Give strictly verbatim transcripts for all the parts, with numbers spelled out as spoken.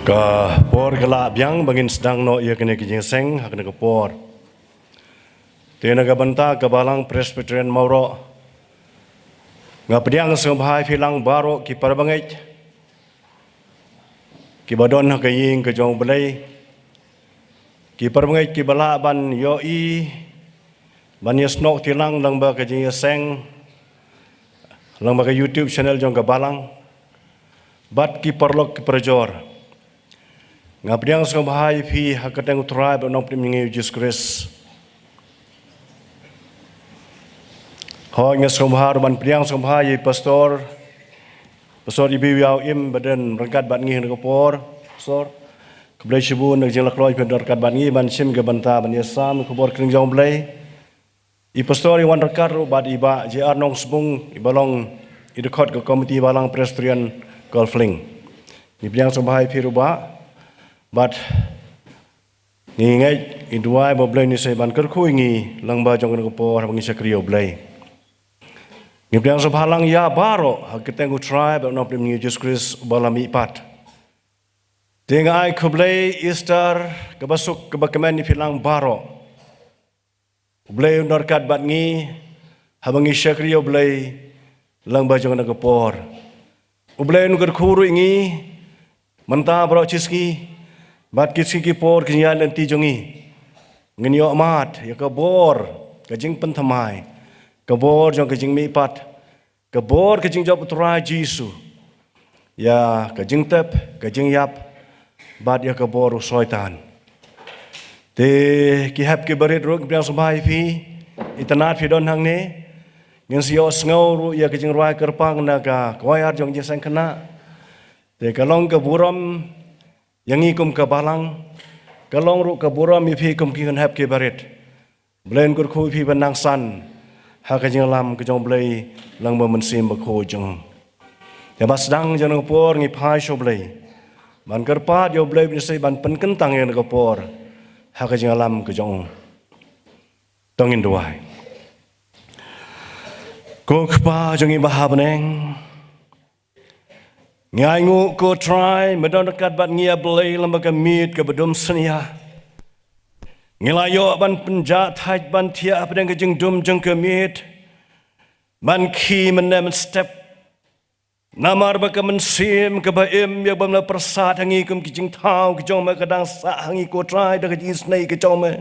Ka por ka la biang ba ngin sdang noh ïa kane ka jingïaseng ha kane ka por. Te na ka bynta ka Balang Presbyterian Mawroh, nga pdiang sngewbha ïa phi lang baroh ki para bangeit kiba don ha ka ïing ka jong U Blei, ki para bangeit kiba lah ban ïohi, ban ïasnoh ti lang lang ba ka jingïaseng lang ba ka YouTube channel jong ka Balang, bad ki paralok ki parajor. Nga pdiang sngewbha ïa phi ha ka kyrteng U Trai bad U Nongpynim jong ngi U Jisu Khrist. Hooid, nga sngewbha ruh ban pdiang sngewbha ïa i Pastor, Pastor Ibi Ïaw Im ba don ryngkat bad ngi ha kane ka por. Pastor, khublei shibun na ka jingïalehkai phi don ryngkat bad ngi ban shim ka bynta ban ïasam khubor ka ktien jong U Blei. I Pastor i wan ryngkat ruh bad i Bah J R Nongsbung, iba long i dkhot ka Komiti Balang Presbyterian Golf Link. Ngi pdiang sngewbha ïa phi ruh Bah. Bad ngi ngeit, ngi duwai ba U Blei un sa ïai ban kyrkhu ïa ngi lang ba jong kane ka por haba ngi shakri ïa U Blei. Ngi pdiang sngewbha lang ïa baroh ha ka kyrteng U Trai bad U Nongpynim jong ngi U Jisu Khrist uba la mihpat. Te nga ai khublei Easter kaba suk kaba kmen ïa phi lang baroh. U Blei un don ryngkat bad ngi haba ngi shakri ïa U Blei lang ba jong kane ka por. U Blei un kyrkhu ruh ïa ngi mynta baroh shi sngi bad ki sngi ki por ki jingïaid lynti jong ngi. Ngin ïohmad ïa ka bor ka jingpynthymmai, ka bor jong ka jingmihpat, ka bor ka jingjop U Trai Jisu, ïa ka jingtep, ka jingïap, bad ïa ka bor u Soitan. Te ki hep ki barit ruh ngi pdiang sngewbha ïa phi, itynnad phi don hangne. Ngin sa ïohsngew ruh ïa ka jingrwai kyrpang na ka choir jong ka jingïaseng khynnah. Te ka long ka burom ïa ngi kum ka Balang, ka long ruh ka burom ïa phi kum ki khynhep ki barit. Blei un kyrkhu ïa phi ban nang san ha ka jingïalam ka jong U Blei lang ba Mynsiem Bakhuid jong U. Te ba sdang jong kane ka por ngi phai sha U Blei ban kyrpad ïa U Blei ba un sa ïai ban pynkyntang ïa kane ka por ha ka jingïalam ka jong U. To ngin duwai. Ko Kpa jong ngi ba ha bneng, ngi ainguh ko Trai, me don ryngkat bad ngi, A Blei, lem bad ka miet kaba dum synñia. Ngi la ïoh ban pynjah thait ban thiah hapdeng ka jingdum jong ka miet, ban khie mynne mynstep. Namar ba ka mynsiem kaba im ïa kaba me la pyrsad ha ngi kum ki jingthaw ki jong me ka dang sah ha ngi ko Trai da ka jingisynei ka jong me.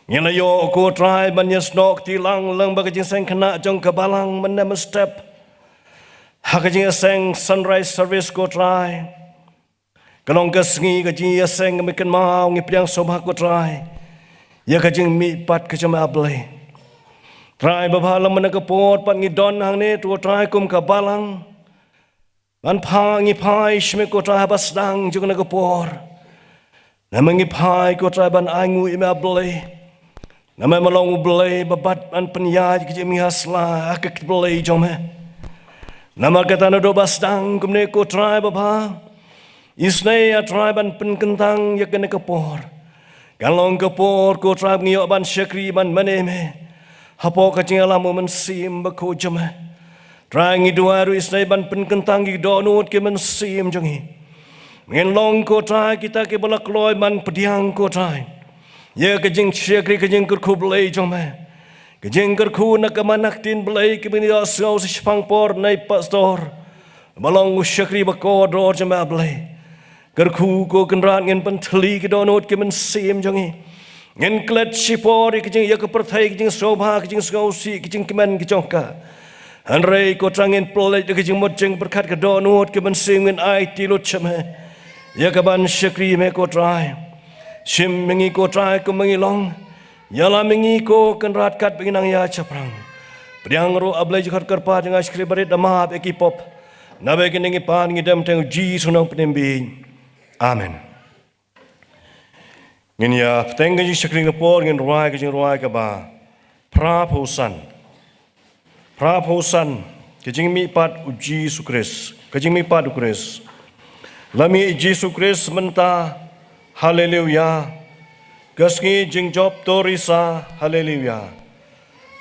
Ngi la ïoh ko Trai ban ïasnoh kti lang lang bad ka jingïaseng khynnah jong ka Balang mynne mynstep ha ka jingïaseng Sunrise Service ko Trai. Ka long ka sngi ka jingïaseng kaba kynmaw, ngi pdiang sngewbha ko Trai ïa ka jingmihpat ka jong me, A Blei. Trai babha, lem mynne ka por pat ngi don hangne to ko Trai kum ka Balang. Ban phai, ngi phai sha me ko Trai ha ba sdang jong kane ka por. Namar ngi phai ko Trai ban ainguh ïa me, A Blei. Namar me long U Blei ba bat ban pynïaid ka jingmih ha sla ha ka kti Blei jong me. Namar kata naduh ba sdang kumne ko Trai babha, isynei A Trai ban pynkyntang ïa kane ka por. Kan long ka por ko Trai ba ngi ïoh ban shakri ban mane me hapoh ka jingïalam u Mynsiem Bakhuid jong me. Trai ngi duwai ruh isynei ban pynkyntang ïa ki dohnud ki mynsiem jong ngi. Ngin long ko Trai kita kiba la kloi ban pdiang ko Trai ïa ka jingshakri ka jingkyrkhu Blei jong me. Ka jingkyrkhu na ka man na ka ktien Blei kaba ngi ïohsngew shaphang por na i Pastor ba long u shakri ba kordor jong me, A Blei. Kyrkhu ko Kynrad, ngin pynthylli ki dohnud ki mynsiem jong ngi. Ngin klet shipor ïa ka jing, ïa ka pyrthei, ka jingsngewbha, ka jingsngewsih, ka jingkmen ka jong ka. Hynrei ko Trai ngin pynleit da ka jingmut jingpyrkhat, ka dohnud ka mynsiem ngin aiti lut sha me ïa ka ban shakri me ko Trai. Shim ïa ngi ko Trai kumba ngi long. Ïalam ïa ngi ko Kynrad katba ngi nang ïaid shaphrang. Pdiang ruh, A Blei, jingkhot kyrpad jong nga shakri barit, da map ïa ki pop. Naba ïa kine ngi pan ngi dem ha u Jisu u Nongpynim bieit. Amen. Ngin ïa bteng ka jingshakri kane ka por, ngin rwai ka jingrwai kaba phra phew san. Phra phew san, ka jingmihpat u Jisu Khrist, ka jingmihpat u Khrist. La mih Jisu Khrist mynta, haleluya. Ka sngi jingjop to risa, haleluya.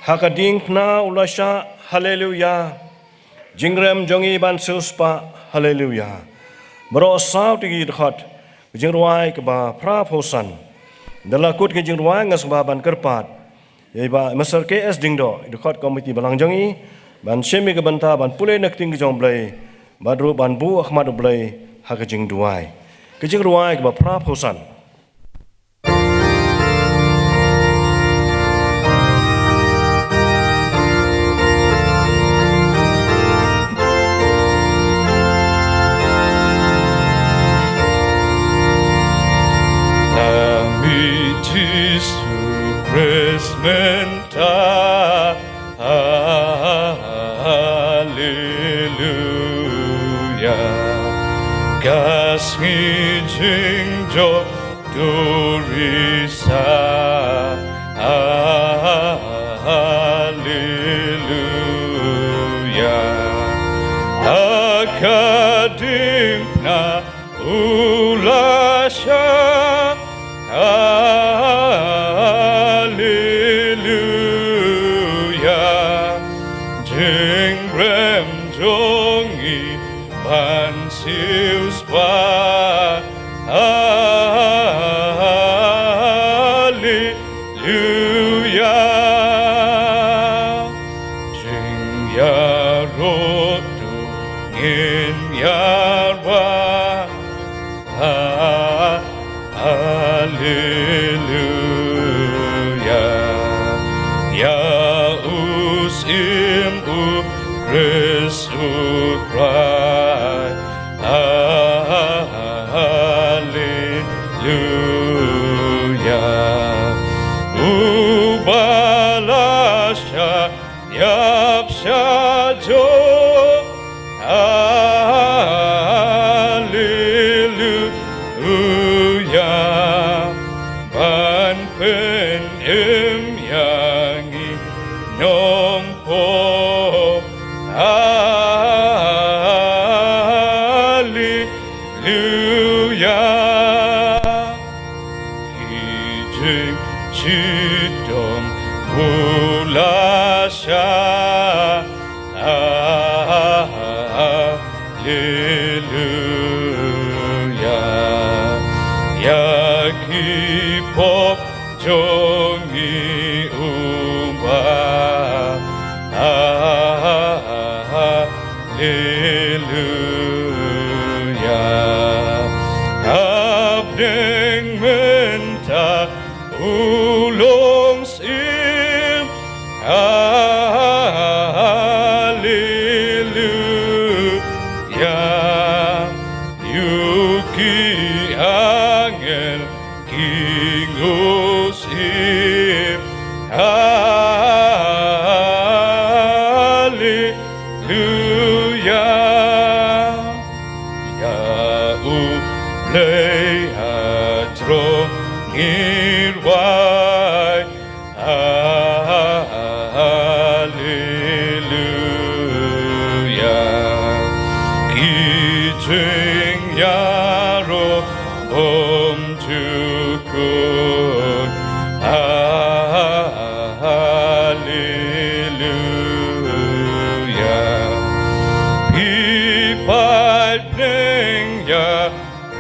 Ha ka diengphna u la shah, haleluya. Jingrem jong ngi ban siewspah, haleluya. Baroh saw tylli ki dkhot ka jingrwai kaba phra phew san. Da la kut ka jingrwai nga sngewbha ban kyrpad ïa i Bah Mister K S Diengdoh, i dkhot komiti balang jong ngi, ban shim ïa ka bynta ban pule na ka ktien ka jong U Blei bad ruh ban buh ha khmat U Blei ha ka jingduwai. Ka jingrwai kaba phra phew san. Lami Jisu Khrist mynta. Haleluya. Ka sngi jingjop durisa. Haleluya. Ha ka diengphna u la shah. Haleluya. Jingrem jong ngi ban siewspah. Haleluya. Jingïaroh to ngin ïarwai. Haleluya. Ïa u Syiem u Khrist u Trai. Haleluya. Uba la shah ïap shajrong. Haleluya. Ban pynim ïa ngi nongpop. Haleluya. Ki jingshitom u la shah. Haleluya. Ïa ki pop jong ngi uba. Haleluya. Hapdeng mynta u long syiem. Haleluya. Ïa ki angel ki ngusip. Haleluya. Ïa U Blei hajrong ngi rwai. Haleluya. Ki jingïaroh bymjukut. Haleluya. Phi pait bneng ïa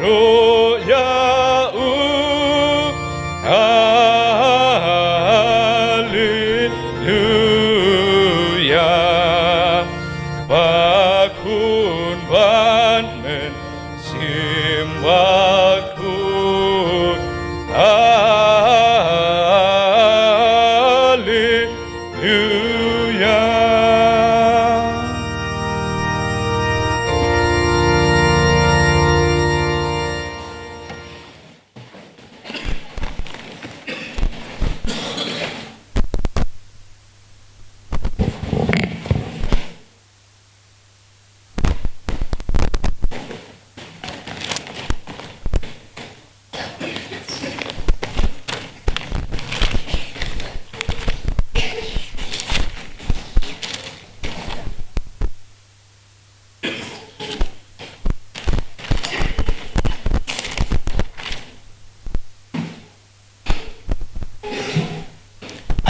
roh ïa u. Haleluya. Kpa, Khun bad Mynsiem Bakhuid. Haleluya.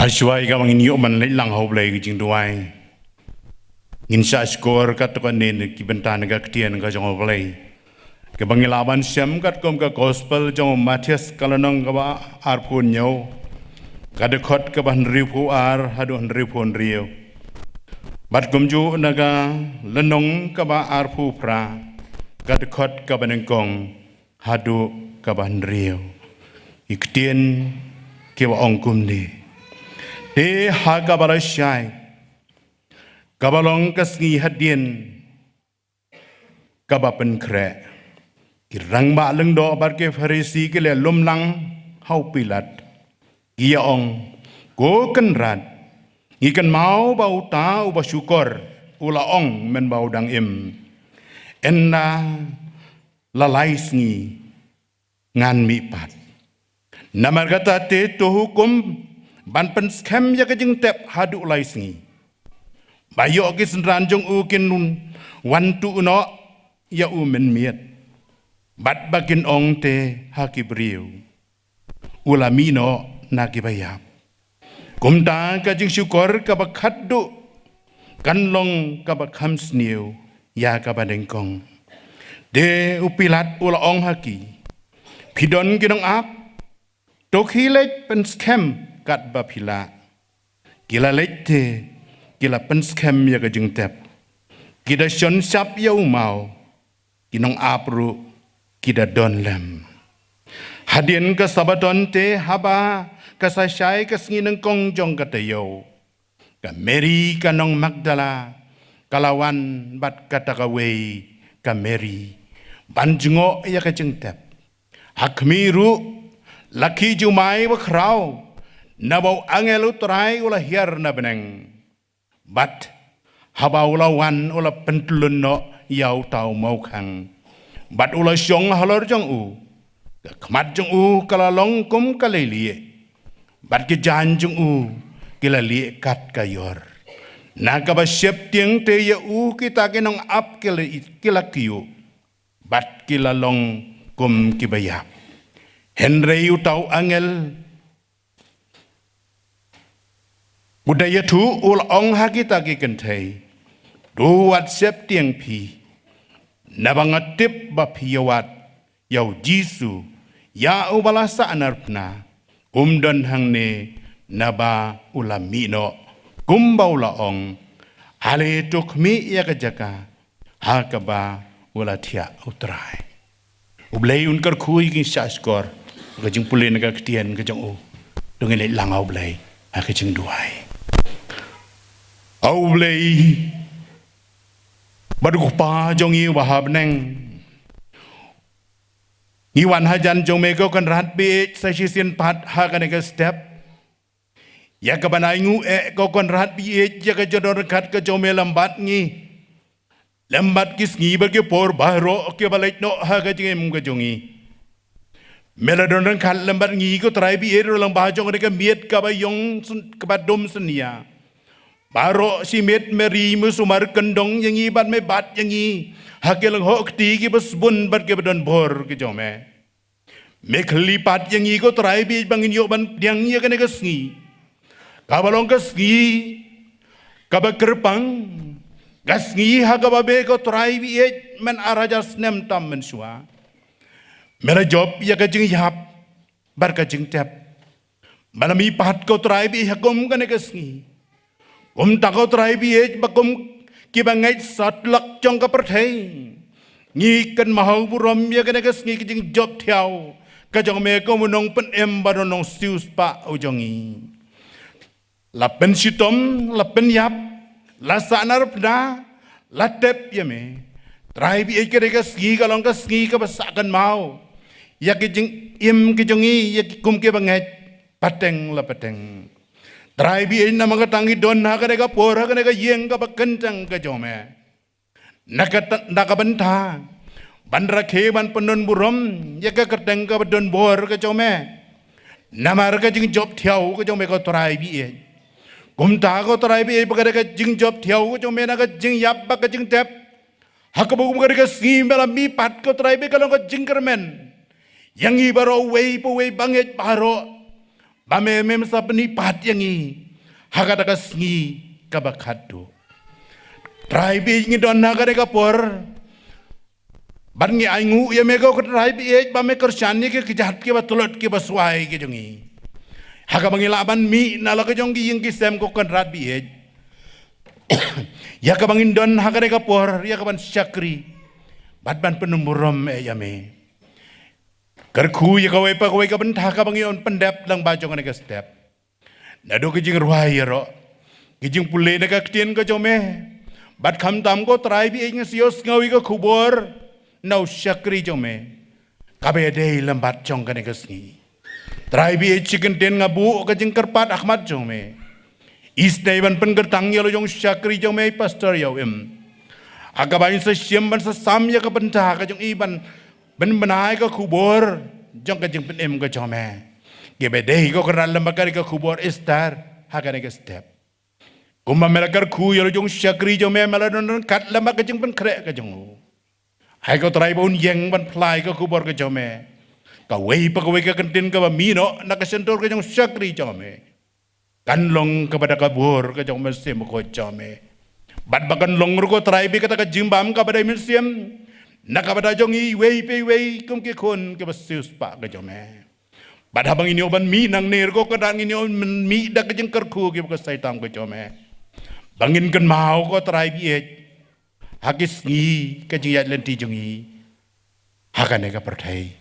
Hashwa ïa kaba ngin ïoh ban leit lang ha U Blei ka jingduwai, ngin sa shkor katto katne na ki bynta na ka ktien ka jong U Blei. Kaba ngi lah ban shem katkum ka gospel jong u Mathaios ka lynnong kaba arphew hynñiew, ka dkhot kaba hynriewphew ar haduh hynriewphew hynriew. Bad kumjuh na ka lynnong kaba arphew phra, ka dkhot kaba nyngkong haduh kaba hynriew. Ki ktien kiba ong kumne. Te ha kaba lashai, kaba long ka sngi hadien kaba pynkhreh, ki rangbah lyngdoh bad ki Pharisi ki la lum lang ha u Pilat, ki ïa ong, Ko Kynrad, ngi kynmaw ba uta uba shukor u la ong mynba u dang im, ynda la lai sngi ngan mihpat. Namar kata te to hukum ban pynskhem ïa ka jingtep haduh lai sngi, ba ïoh ki synran jong u kin wan tuh noh ïa u mynmiet. Bad ba kin ong te ha ki briew, U la mih noh na kiba ïap. Kumta ka jingshukor kaba khatduh kan long kaba kham sniew ïa kaba nyngkong. Te u Pilat u la ong ha ki, Phi don ki nongap, to khie leit pynskhem katba phi lah. Ki la leit te ki la pynskhem ïa ka jingtep. Ki da shon shap ïa u maw, ki nongap ruh ki da don lem. Hadien ka Sabaton te haba ka sa shai ka sngi nyngkong jong ka taïew, ka Mary ka nong Magdala ka la wan bad kata kawei ka Mary ban jngoh ïa ka jingtep. Ha khmih ruh la khie jumai ba khraw naba u angel u Trai u la hiar na bneng. Bad haba u la wan u la pyntlun noh ïa uta u mawkhang. Bad u la shong halor jong u. Ka khmat jong u ka la long kum ka leilieh. Bad ki jaiñ jong u ki la lieh kat ka ïor. Na kaba sheptieng te ïa u kita ki nongap ki la, ki la kyiuh. Bad ki la long kum kiba ïap. Hynrei uta u angel u da ïathuh u la ong ha kita ki kynthei, To wat sheptieng phi, naba nga tip ba phi ïa wad ïa u Jisu, ïa uba la sahnarphna, um don hangne naba u la mih noh kumba u la ong. Ale to khmih ïa ka jaka ha kaba u la thiah u Trai. U Blei un kyrkhu ïa ki shahshkor ka jingpule na ka ktien ka jong u. To ngin leit lang ha u Blei ha ka jingduwai. A u Blei bad u Kpa jong ngi uba ha bneng, ngi wan hajan jong me ko Kynrad baieit sa shisien pat ha kane ka step. Ïa kaban ai nguh eh ko Kynrad baieit ïa ka jingdon ryngkat ka jong me lem bad ngi, lem bad ki sngi bad ki por baroh kiba leit noh ha ka jingim ka jong ngi. Me la don ryngkat lem bad ngi ko Trai baieit ruh lyngba jong kane ka miet kaba ïong syn-, kaba dum synñia. Baroh shi miet me ri me sumar kyndong ïa ngi bad me bat ïa ngi ha ki lyngngoh kti kiba sbun bad kiba don bor ki jong me. Me khyllie pat ïa ngi ko Trai baieit ba ngin ïoh ban pdiang ïa kane ka sngi kaba long ka sngi kaba kyrpang, ka sngi ha kaba me ko Trai baieit men ar hajar snem tam mynshuwa me la jop ïa ka jingïap bad ka jingtep. Ba la mihpat ko Trai baieit ha kum kane ka sngi. Kumta ko Trai baieit ba kum kiba ngeit satlak jong ka pyrthei, ngi kynmaw burom ïa kane ka sngi ka jingjop thiaw ka jong me kum u nongpynim bad u nongsiew spah u jong ngi. La pynshitom, la pynïap, la sahnarphna, la tep ïa me. Trai baieit kane ka sngi ka long ka sngi kaba sah kynmaw ïa ka jingim ka jong ngi ïa ki kum kiba ngeit pateng la pateng. Trai baieit namar kata ngi don ha kane ka por ha kane ka ïing kaba kyntang ka jong me. Na ka ta-, na ka bynta ban rakhe ban pyndon burom ïa ka kyrteng kaba don bor ka jong me. Namar ka jingjop thiaw ka jong me ko Trai baieit. Kumta ko Trai baieit ba ka da ka jingjop thiaw ka jong me na ka jingïap bad ka jingtep. Ha kaba kum kane ka sngi me la mihpat ko Trai baieit ka long ka jingkyrmen ïa ngi baroh uwei pa uwei ba ngeit baroh ba me mem sa pynmihpat ïa ngi ha kata ka sngi kaba khatduh. Trai baieit ngi don ha kane ka por Bad ngi ainguh ïa me ko Kynrad Baieit ba me kyrshan ïa ki kjat kiba tlot kiba swai ki jong ngi. Ha kaba ngi lah ban mih na la ka jong ki ïing ki sem ko Kynrad Baieit, ïa kaba ngin don ha kane ka por ïa kaban shakri bad ban pynburom eh ïa me. Kyrkhu ïa kawei pa kawei ka bynta kaba ngi ïoh ban pyndep lang ba jong kane ka step. Naduh ka jingrwai ïaroh, ka jingpule na ka ktien ka jong me, bad khamtam ko Trai Baieit ngi sa ïohsngew ïa ka khubor na u shakri jong me kaba ïadei lem bad jong kane ka sngi. Trai Baieit, shi kyntien nga buh ka jingkyrpad ha khmat jong me. Isynei ban pynkyrteng ïa la jong u shakri jong me Pastor Ïawim, ha kaba in sa shim ban sa sam ïa ka bynta ka jong i ban pynbna ïa ka khubor jong ka jingpynim ka jong me. Kaba dei ko Kynrad lem bad ka dei ka khubor Esther ha kane ka step. Kumba me la kyrkhu ïa la jong u shakri jong me, me la don ryngkat lem bad ka jingpynkhreh ka jong u. Ai ko Trai ba un ïeng ban phla ïa ka khubor ka jong me. Kawei pa kawei ka kyntien kaba mih noh na ka shyntur ka jong u shakri jong me kan long kaba da ka bor ka jong u Mynsiem Bakhuid jong me. Bad ba kan long ruh ko Trai Baieit kata ka jingbam kaba dei mynsiem na ka bynta jong iwei pa iwei kum ki khun kiba siewspah ka jong me. Bad haba ngin ïoh ban mih nangne ruh ko Kynrad, ngin ïoh ban mih da ka jingkyrkhu kiba khuid tam ka jong me. Ba ngin kynmaw ko Trai Baieit ha ki sngi ka jingïaid lynti jong ngi ha kane ka pyrthei,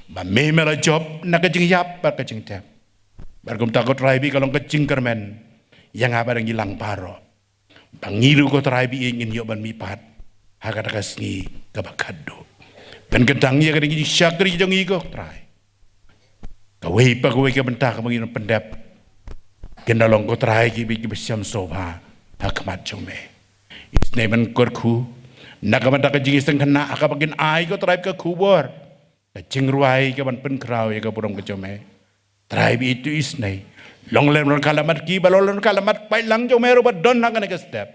ba me me la jop na ka jingïap bad ka jingtep. Bad kumta ko Trai Baieit ka long ka jingkyrmen ïa nga bad ïa ngi lang baroh, ba ngi ruh ko Trai Baieit ngin ïoh ban mihpat ha kata ka sngi kaba khatduh. Pynkyntang ïa kane ka jingshakri jong ngi ko Trai. Kawei pa kawei ka bynta kaba ngin pyndep, kin da long ko Trai kiba, kiba shem sngewbha ha khmat jong me. Isynei ban kyrkhu na ka bynta ka jingïaseng khynnah ha kaba kin ai ko Trai ka khubor ka jingrwai kaban pynkhraw ïa ka burom ka jong me. Trai Baieit, to isynei long lem ryngkat lem bad ki, ba long lem ryngkat lem bad paidlang jong me ruh ba don ha kane ka step.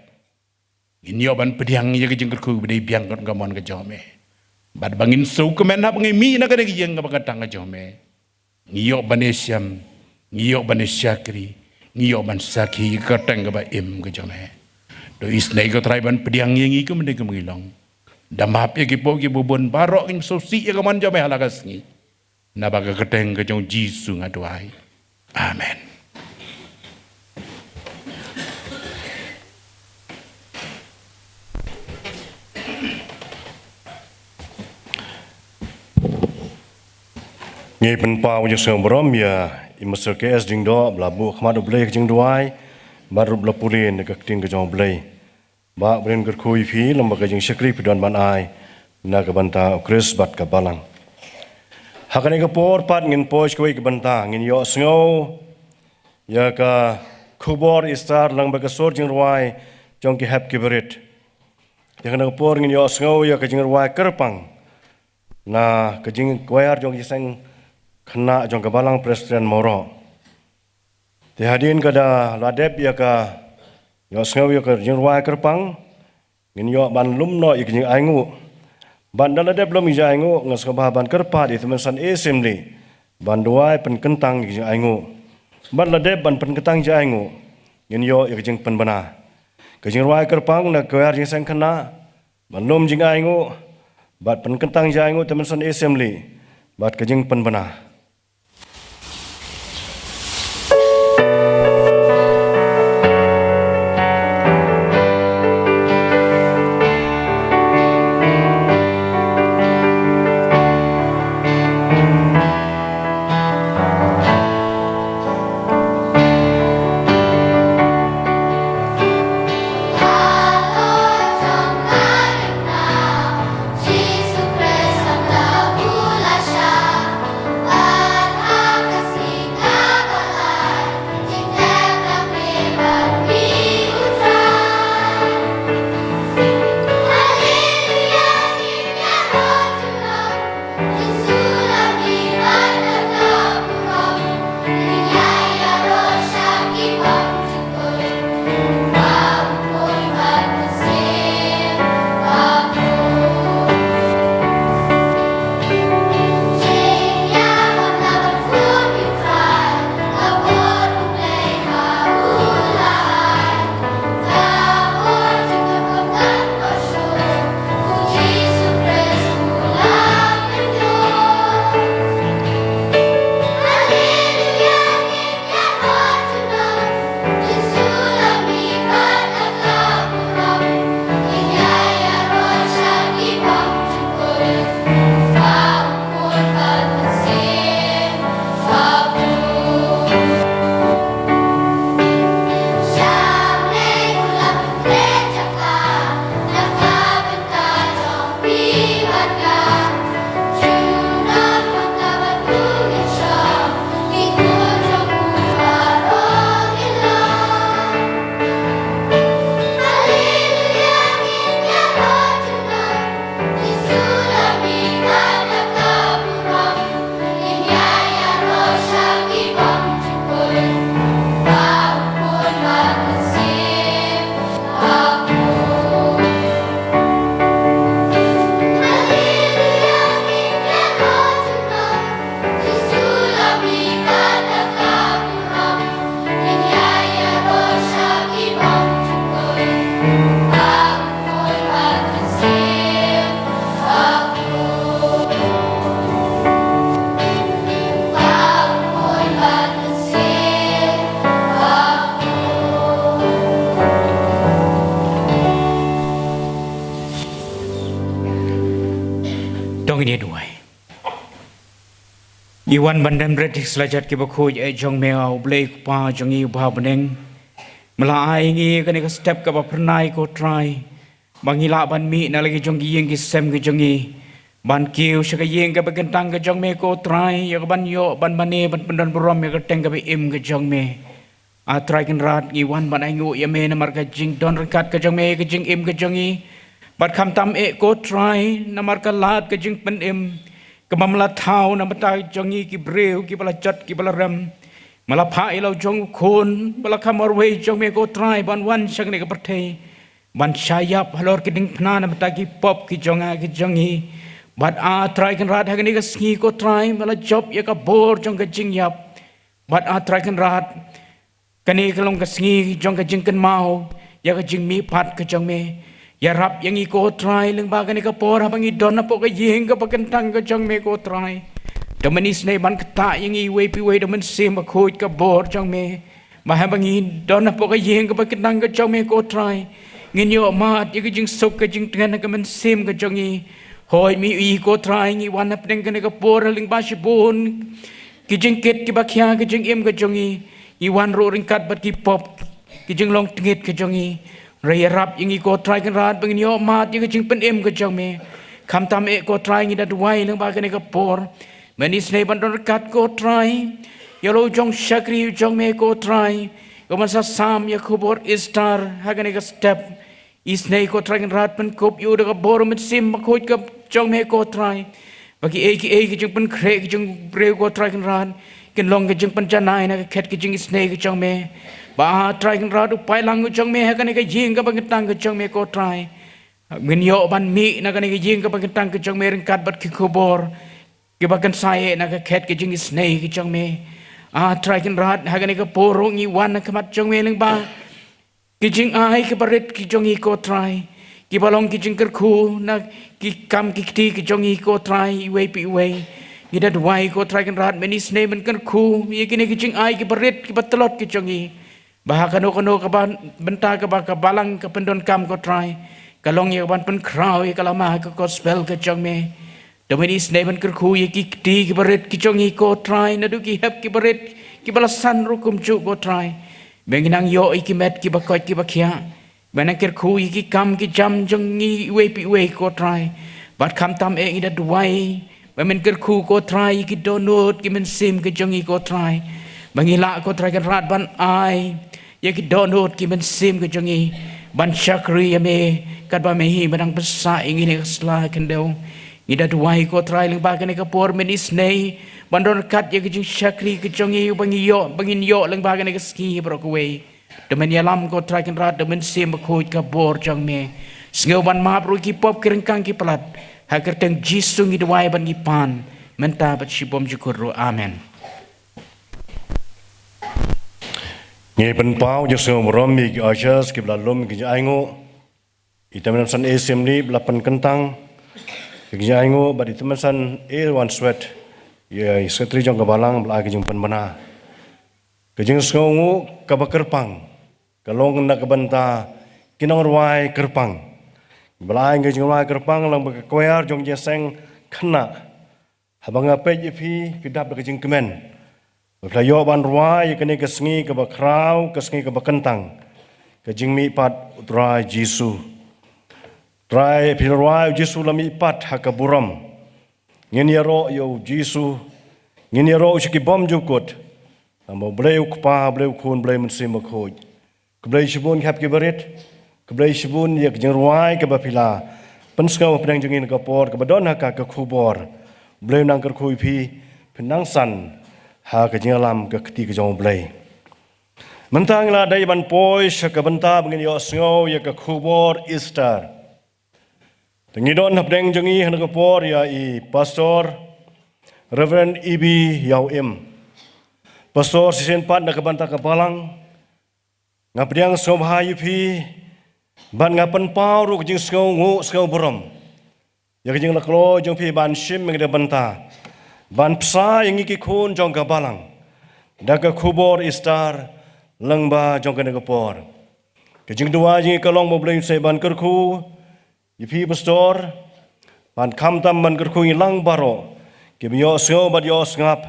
Ngin ïoh ban pdiang ïa ka jingkyrkhu ba dei biang kat ka mon ka jong me. Bad ba ngin sngewkmen haba ngi mih na kane ka ïing kaba kyntang ka jong me. Ngi ïoh ban ïashem, ngi ïoh ban ïashakri, ngi ïoh ban sakhi ïa ka kyrteng kaba im ka jong me. To isynei ko Trai ban pdiang ïa ngi kumne kumne ngi long. Da map ïa ki paw ki bun baroh, ngin sngewsih ïa ka mon jong me ha la ka sngi. Naba ka kyrteng ka jong u Jisu nga duwai. Amen. Ngi pynpaw ïa ka jingburom ïa i Mister K S Diengdoh ba la buh khmat U Blei ka jingduwai bad ruh ba la pule na ka ktien ka jong U Blei. Bah, ban kyrkhu ïa phi lem bad ka jingshakri phi don ban ai na ka bynta U Khrist bad ka balang. Ha kane ka por pat ngin poi sha kawei ka bynta, ngin ïohsngew ïa ka khubor Esther lem bad ka sur jingrwai jong ki hep ki barit. Ïa kane ka por ngin ïohsngew ïa ka jingrwai kyrpang na ka jingkwayar jong ka jingïaseng khynnah jong ka Balang Presbyterian Mawroh. Te hadien ka da la dep ïa ka ïohsngew ïa ka jingrwai kyrpang, ngin ïoh ban lum noh ïa ka jingainguh. Bad da la dep lum ïa ka jingainguh, nga sngewbha ban kyrpad ïa i Tymmen San Assembly ban duwai pynkyntang ïa ka jingainguh. Bad la dep ban pynkyntang ïa ka jingainguh, ngin ïoh ïa ka jingpynbna. Ka jingrwai kyrpang na ka kwayar jingïaseng khynnah ban lum jingainguh bad pynkyntang ïa ka jingainguh Tymmen San Assembly bad ka jingpynbna. Ngin ïa duwai. Ngi wan ban dem bret ïa ki slajat kiba khuid eh jong me, A U Blei Kpa jong ngi uba ha bneng. Me la ai ngi kane ka step kaba phyrnai, ko Trai, ba ngi lah ban mih na la ki jong ki ïing ki sem ki jong ngi, ban kiew sha ka ïing kaba kyntang ka jong me, ko Trai, ïa ka ban ïoh ban mane ban pyndon burom ïa ka kyrteng kaba im ka jong me. A Trai Kynrad, ngi wan ban ainguh ïa me namar ka jingdon ryngkat ka jong me, ka jingim ka jong ngi. Bad khamtam eh, ko Trai, namar ka lad ka jingpynim kaba me la thaw na bynta jong ngi ki briew kiba la jot kiba la rem. Me la phah ïa la u jong u khun ba la kham marwei jong me, ko Trai, ban wan sha kane ka pyrthei, ban shah ïap halor ki diengphna na bynta ki pop ki jong nga ki jong ngi. Bad A Trai Kynrad, ha kane ka sngi, ko Trai, me la jop ïa ka bor jong ka jingïap. Bad A Trai Kynrad, kane ka long ka sngi jong ka jingkynmaw ïa ka jingmihpat ka jong me. Ïarap ïa ngi, ko Trai, lyngba kane ka por haba ngi don hapoh ka ïing kaba kyntang ka jong me, ko Trai. To men isynei ban ktah ïa ngi iwei pa iwei da u Mynsiem Bakhuid, ka bor jong me. Ba haba ngi don hapoh ka ïing kaba kyntang ka jong me, ko Trai, ngin ïoh mad ïa ka jingsuk ka jingtngen ha ka mynsiem ka jong ngi. Hooid, me i, ko Trai, ngi wan hapdeng kane ka por lyngba shibun ki jingkit kiba khia ka jingim ka jong ngi. Ngi wan ruh ryngkat bad ki pop, ki jinglong tngit ka jong ngi. Hynrei ïarap ïa ngi, ko Trai Kynrad, ba ngin ïoh mad ïa ka jingpynim ka jong me. Khamtam eh, ko Trai, ngi da duwai lyngba kane ka por. Men isynei ban don ryngkat, ko Trai, ïa la u jong shakri u jong me, ko Trai, uban sa sam ïa ka khubor Easter ha kane ka step. Isynei, ko Trai Kynrad, pynkup ïa u da ka bor u Mynsiem Bakhuid ka jong me, ko Trai, ba kiei kiei ki jingpynkhreh ki jong u briew, ko Trai Kynrad, kin long ka jingpynjanai na ka khet ka jingisynei ka jong me. Ba A Trai Kynrad, u paidlang u jong me ha kane ka ïing kaba kyntang ka jong me, ko Trai, ngin ïoh ban mih na kane ka ïing kaba kyntang ka jong me ryngkat bad ki khubor kiba kynsai eh na ka khet ka jingisynei ka jong me. A Trai Kynrad, ha kane ka por ruh ngi wan ha khmat jong me lyngba ki jingai kiba rit ki jong ngi, ko Trai, kiba long ki jingkyrkhu na ki kam ki kti ki jong ngi, ko Trai, iwei pa iwei. Ngi da duwai, ko Trai Kynrad, men isynei ban kyrkhu ïa kine ki jingai kiba rit kiba tlot ki jong ngi. Ba ha kano kano ka ban, bynta kaba ka balang ka pyndonkam, ko Trai, ka long ïa ka ban pynkhraw ïa ka lama ka gospel ka jong me. To men isynei ban kyrkhu ïa ki kti kiba rit ki jong ngi, ko Trai, naduh ki hep kiba rit kiba la san ruh kumjuh, ko Trai. Ba ngin nang ïoh ïa ki met kiba koit kiba khiah. Ba nang kyrkhu ïa ki kam ki jam jong ngi iwei pa iwei, ko Trai. Bad khamtam eh, ngi da duwai ba men kyrkhu, ko Trai, ïa ki dohnud ki mynsiem ki jong ngi, ko Trai. Ba ngi lah, ko Trai Kynrad, ban ai ïa ki dohnud ki mynsiem ki jong ngi ban shakri ïa me katba me hi ba dang pynsah ïa ngi na ka sla khyndew. Ngi da duwai, ko Trai, lyngba kane ka por, men isynei ban don ryngkat ïa ka jingshakri ka jong ngi, ba ngi ïoh, ba ngin ïoh lyngba kane ka sngi baroh kawei. To men ïalam, ko Trai Kynrad, da u Mynsiem Bakhuid, ka bor jong me. Sngew ban map ruh ki pop ki ryngkang ki palat. Ha ka kyrteng Jisu ngi duwai bad ngi pan, mynta bad shibymjukut ruh. Amen. Ngi pynpaw jingsngew burom ïa ki ushers kiba la lum ki jingainguh. I Tymmen San A Assembly ba la pynkyntang ki jingainguh, bad i Tymmen San A Wanswet, ïa i Secretary jong ka balang, ba la ai ka jingpynbna. Ka jingsngewnguh kaba kyrpang ka long na ka bynta ki nongrwai kyrpang. Ba la ai ka jingrwai kyrpang lang bad ka choir jong ka seng khynnah. Haba nga peit ïa phi, phi dap da ka jingkmen ba phi la ïoh ban rwai ïa kane ka sngi kaba khraw, ka sngi kaba kyntang, ka jingmihpat U Trai Jisu. Trai, phi la rwai, U Jisu la mihpat ha ka burom. Ngin ïaroh ïa U Jisu, ngin ïaroh sha ki bymjukut. Namar U Blei U Kpa, U Blei U Khun, U Blei Mynsiem Bakhuid. Khublei shibun ki hep kiba rit. Khublei shibun ïa ka jingrwai kaba phi la pynsngew hapdeng jong ngi ha ka por kaba don ha ka, ka khubor. U Blei un nang kyrkhu ïa phi, phin nang san ha ka jingïalam ka kti ka jong U Blei. Mynta ngi la dei ban poi sha ka bynta ba ngin ïohsngew ïa ka khubor Easter. Te ngi don hapdeng jong ngi ha kane ka por ïa i Pastor Reverend E B Ïawim, Pastor shisien pat na ka bynta ka balang. Nga pdiang sngewbha ïa phi, bad nga pynpaw ruh ka jingsngewnguh sngewburom ïa ka jingïalehkai jong phi ban shim ïa kane ka bynta, ban bsa ïa ngi ki khun jong ka balang da ka khubor Easter lyngba jong kane ka por. Ka jingduwai jong ngi ka long ba U Blei un sa ïa ban kyrkhu ïa phi Pastor, Ban khamtam ban kyrkhu ïa ngi lang baroh kiba ïohsngew bad ïohsngap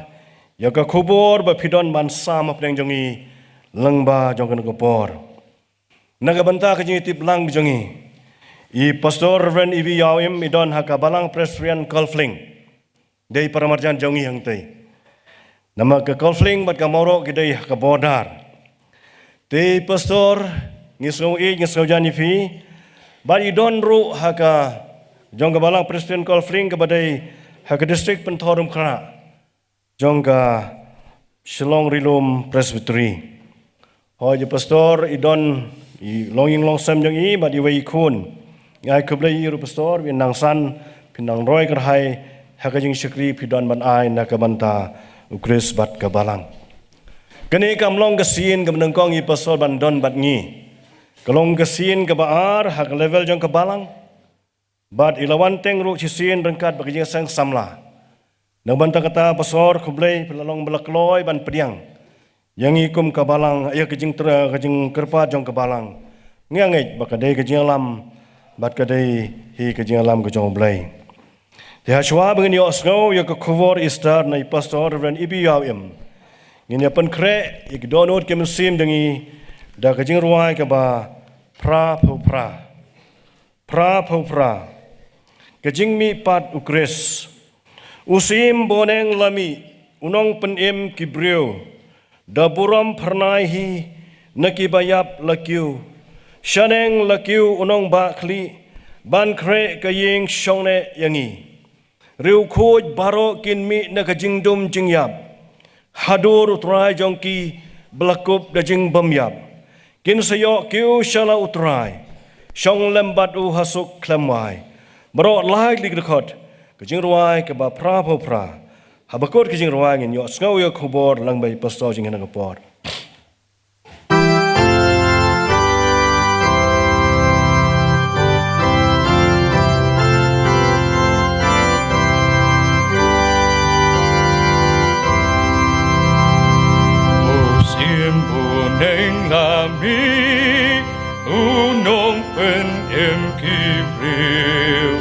ïa ka khubor ba phi don ban sam hapdeng jong ngi lyngba jong kane ka por. Na ka bynta ka jingïatip lang jong ngi, i Pastor Reverend Evi Ïaw Im i don ha ka Balang Presbyterian Kolfling. Dei paramarjan jong ngi hangtei. Namar ka Kolfling bad ka Mawroh ki dei ha ka border. Te Pastor, ngi sngew ïeit, ngi sngew jan ïa phi. Bad i don ruh ha ka jong ka Balang Presbyterian Kolfling kaba dei ha ka district Pynthorumkhrah jong ka Shillong Rilum Presbytery. Hooid, i Pastor i don i longïing longsem jong i bad iwei i khun. Ngi ai khublei ïa i ruh Pastor, ba nang san, phin nang roi kyrhai ha ka jingshakri phi don ban ai na ka bynta u Khrist bad ka Balang. Kane kam long ka sien kaba nyngkong i Pastor ban don bad ngi. Ka long ka sien kaba ar ha ka level jong ka Balang. Bad i la wan teng ruh shisien ryngkat bad ka jingseng samla. Na ka bynta kata Pastor, khublei phi la long ba la kloi ban pdiang ïa ngi kum ka Balang, ïa ka jingtra, ka jingkyrpad jong ka Balang. Ngi ngeit ba ka dei ka jingïalam bad ka dei hi ka jingïalam ka jong U Blei. Te hashwa ba ngin ïohsngew ïa ka khubor Easter na i Pastor Reverend Evi Ïaw Im, ngin ïa pynkhreh ïa ki dohnud ki mynsiem jong ngi da ka jingrwai kaba phra phew phra. Phra phew phra. Ka jingmihpat u Khrist. U Syiem Boneng la mih, u Nongpynim ki briew. Da burom phyrnai hi na kiba ïap la kiew. Shaneng la kiew u Nongbah Khlieh, ban khreh ka ïing shongneh ïa ngi. Riewkhuid baroh kin mih na ka jingdum jingïap. Hadur U Trai jong ki ba la kup da jingbymïap. Kin sa ïoh kiew sha la U Trai, shong lem bad u ha suk khlem wai. Baroh lai klik dkhot ka jingrwai kaba phra phew phra. Haba kut ka jingrwai ngin ïohsngew ïa ka khubor lyngba i Pastor jong ngi ha kane ka por. U Syiem Boneng la mih, u Nongpynim ki briew.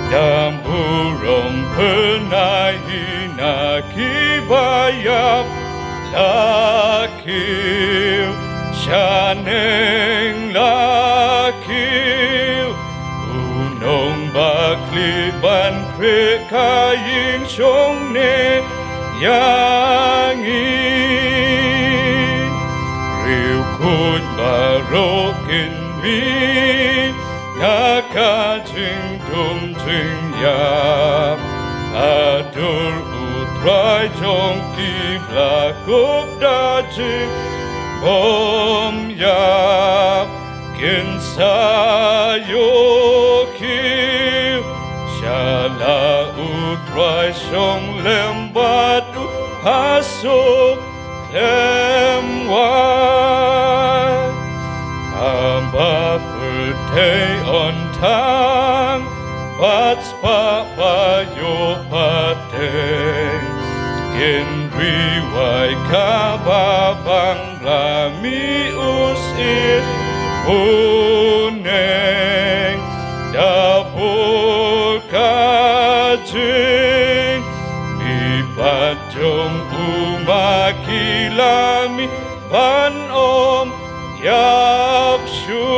Da burom phyrnai hi na kiba ïap la kiew. Shaneng la kiew u Nongbah Khlieh, ban khreh ka ïing shongneh ïa ngi. Riewkhuid baroh kin mih na ka jingdum jingïap. Hadur U Trai jong ki ba la kup da jingbymïap. Kin sa ïoh kiew sha la U Trai, shong lem bad u ha suk khlem wai. Haba pyrthei yn thang bad spah ba ïoh pateng, kin ri wai kaba bang la mih u Syiem Boneng. Da bor ka jingmihpat jong u ma ki la mih ban ym ïap shuh.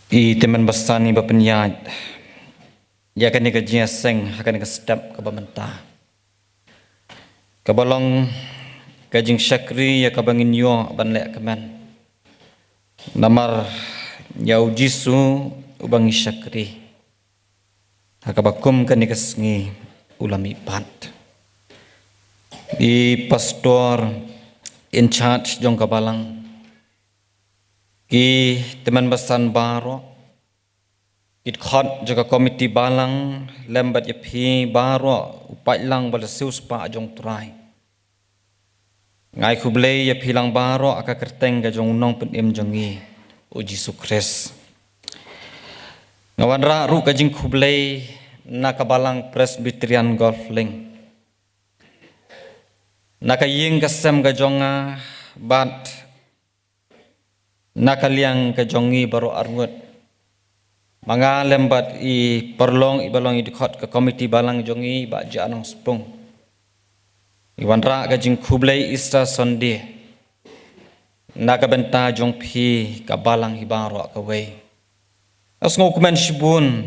I tymmen basan, i ba pynïaid ïa kane ka jingïaseng ha kane ka step kaba mynta, kaba long ka jingshakri ïa kaba ngin ïoh ban leh kmen. Namar ïa u Jisu uba ngi shakri, ha kaba kum kane ka sngi u la mihpat. I pastor in charge jong ka balang, ki tymmen basan baroh, ki dkhot jong ka komiti balang, lem bad ïa phi baroh u paidlang ba la siewspah jong u Trai. Nga ai khublei ïa phi lang baroh ha ka kyrteng ka jong u Nongpynim jong ngi, u Jisu Khrist. Nga wanrah ruh ka jingkhublei na ka Balang Presbyterian Golf Link, na ka ïing ka sem ka jong nga, bad na ka liang ka jong ngi baroh arngut. Ma nga lem bad i parlong iba long i dkhot ka komiti balang jong ngi, Bah Janong Spung, i wanrah ka jingkhublei Easter Sunday na ka bynta jong phi ka balang hi baroh kawei. Nga sngewkmen shibun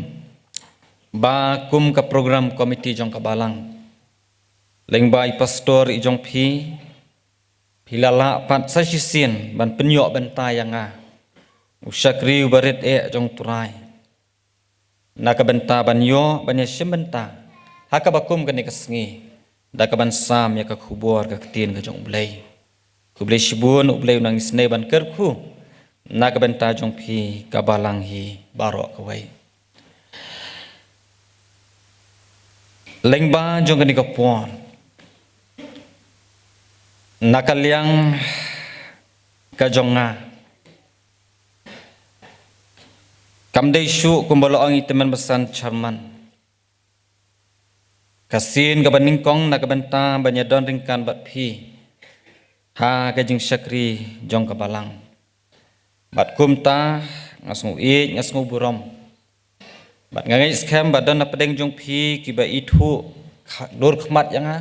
ba kum ka program komiti jong ka balang, lyngba i pastor i jong phi, phi la lah pat sa shisien ban pynïoh bynta ïa nga, u shakri uba rit eh jong U Trai, na ka bynta ban ïoh ban ïashim bynta ha kaba kum kane ka sngi da kaban sam ïa ka khubor ka ktien ka jong U Blei. Khublei shibun, U Blei un nang isynei ban kyrkhu na ka bynta jong phi ka balang hi baroh kawei. Lyngba jong kane ka por, na ka liang ka jong nga, kam dei shuh kumba la ong i tymmen basan chairman, ka sien kaba nyngkong na ka bynta ban ïadon ryngkat bad phi ha ka jingshakri jong ka balang. Bad kumta nga sngew ïeit, nga sngew burom, bad nga ngeit skhem ba don na pdeng jong phi kiba ithuh kha-, dur khmat ïa nga.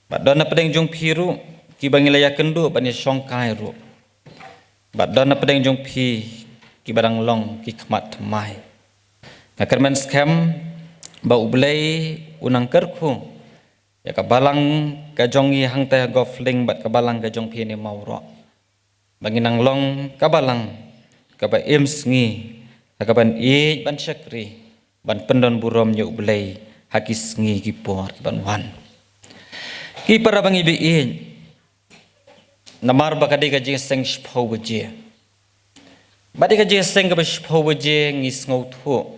Bad don na pdeng jong phi ruh kiba ngi la ïakynduh ban ïashongkai ruh. Bad don na pdeng jong phi kiba dang long ki khmat thymmai. Nga kyrmen skhem ba U Blei un nang kyrkhu ïa ka balang ka jong ngi hangtai ha Golf Link bad ka balang ka jong phi ne Mawroh, ba ngin nang long ka balang kaba im sngi ha kaban ïeit ban shakri, ban pyndon burom ïa U Blei ha ki sngi ki por kiban wan. Ki para bangeit ba ïeit, namar ba ka dei ka jingïaseng shiphew baje, ba dei ka jingïaseng kaba shiphew baje, ngi sngewthuh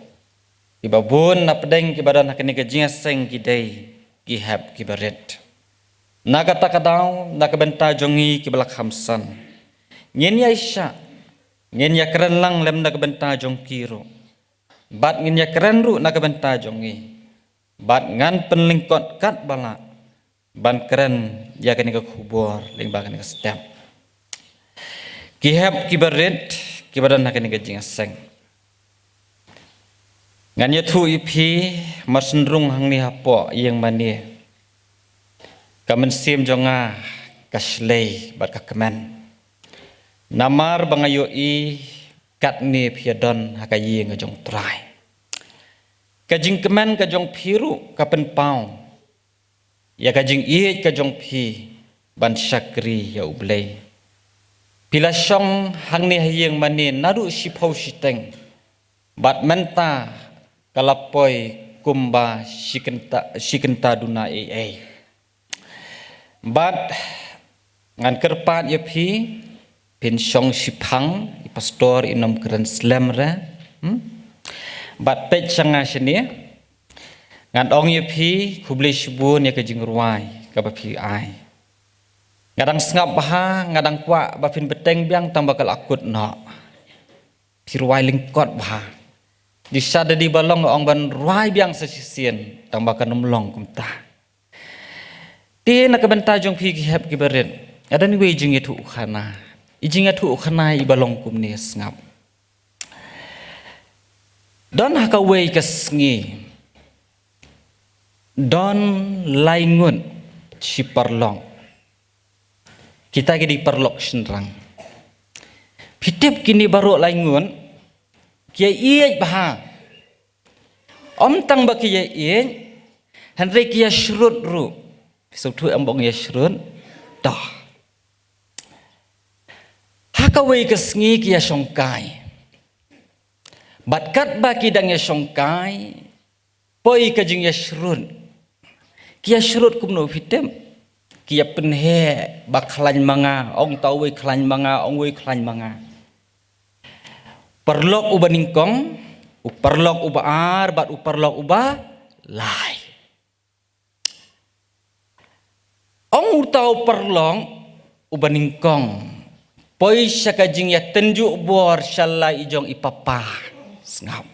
kiba bun na pdeng kiba don ha kane ka jingïaseng ki dei ki hep kiba rit. Na kata ka daw, na ka bynta jong ngi kiba la kham san, ngin ïaishah, ngin ïakren lang lem na ka bynta jong ki ruh, bad ngin ïakren ruh na ka bynta jong ngi, bad ngan pynlyngkot katba lah ban kren ïa kane ka khubor lyngba kane ka step. Ki hep kiba rit kiba don ha kane ka jingïaseng. Ngan ïathuh ïa phi, mar shen rung hangne hapoh ïing mane, ka mynsiem jong nga ka shlei bad ka kmen, namar ba nga ïohi katne phi ïadon ha ka ïing ka jong U Trai. Ka jingkmen ka jong phi ruh ka pynpaw ïa ka jingïeit ka jong phi ban shakri ïa U Blei. Phi la shong hangne ha ïing mane naduh shiphew shiteng, bad mynta ka la poi kumba shi kynta, shi kynta duna ei ei. Bad ngan kyrpad ïa phi, phin shong shiphang, i pastor in ym kren slem re. Hmm? Bad peit sha nga shane, ngan ong ïa phi khublei shibun ïa ka jingrwai kaba phi ai. Nga dang sngap bha, nga dang kwah ba phin bteng biang tang ba ka la kut noh. Phi rwai lyngkot bha. Dei sha da dei ba long ong ban rwai biang sa shisien tang ba kan ym long kumta. Te na ka bynta jong phi ki hep kiba rit, nga don iwei i jingïathuhkhana. I jingïathuhkhana iba long kumne, sngap. Don ha kawei ka sngi, don lai ngut shi paralok. Kita ki dei paralok shynrang. Phi tip kine baroh lai ngut ki ïaieit bha. Ym tang ba ki ïaieit, hynrei ki ïashrut ruh. Phi sngewthuh em ba ong ïashrut? Toh. Ha kawei ka sngi ki ïashongkai. Bad katba ki dang ïashongkai, poi ka jingïashrut. Ki ïashrut kumno phi tip? Ki ïapynheh, ba khlaiñ ma nga, ong uta uwei khlaiñ ma nga, ong uwei khlaiñ ma nga. Paralok uba nyngkong, u paralok uba ar, bad u paralok uba lai. Ong uta u paralok uba nyngkong, poi sha ka jingïatynjuh bor sha la i jong i papa. Sngap.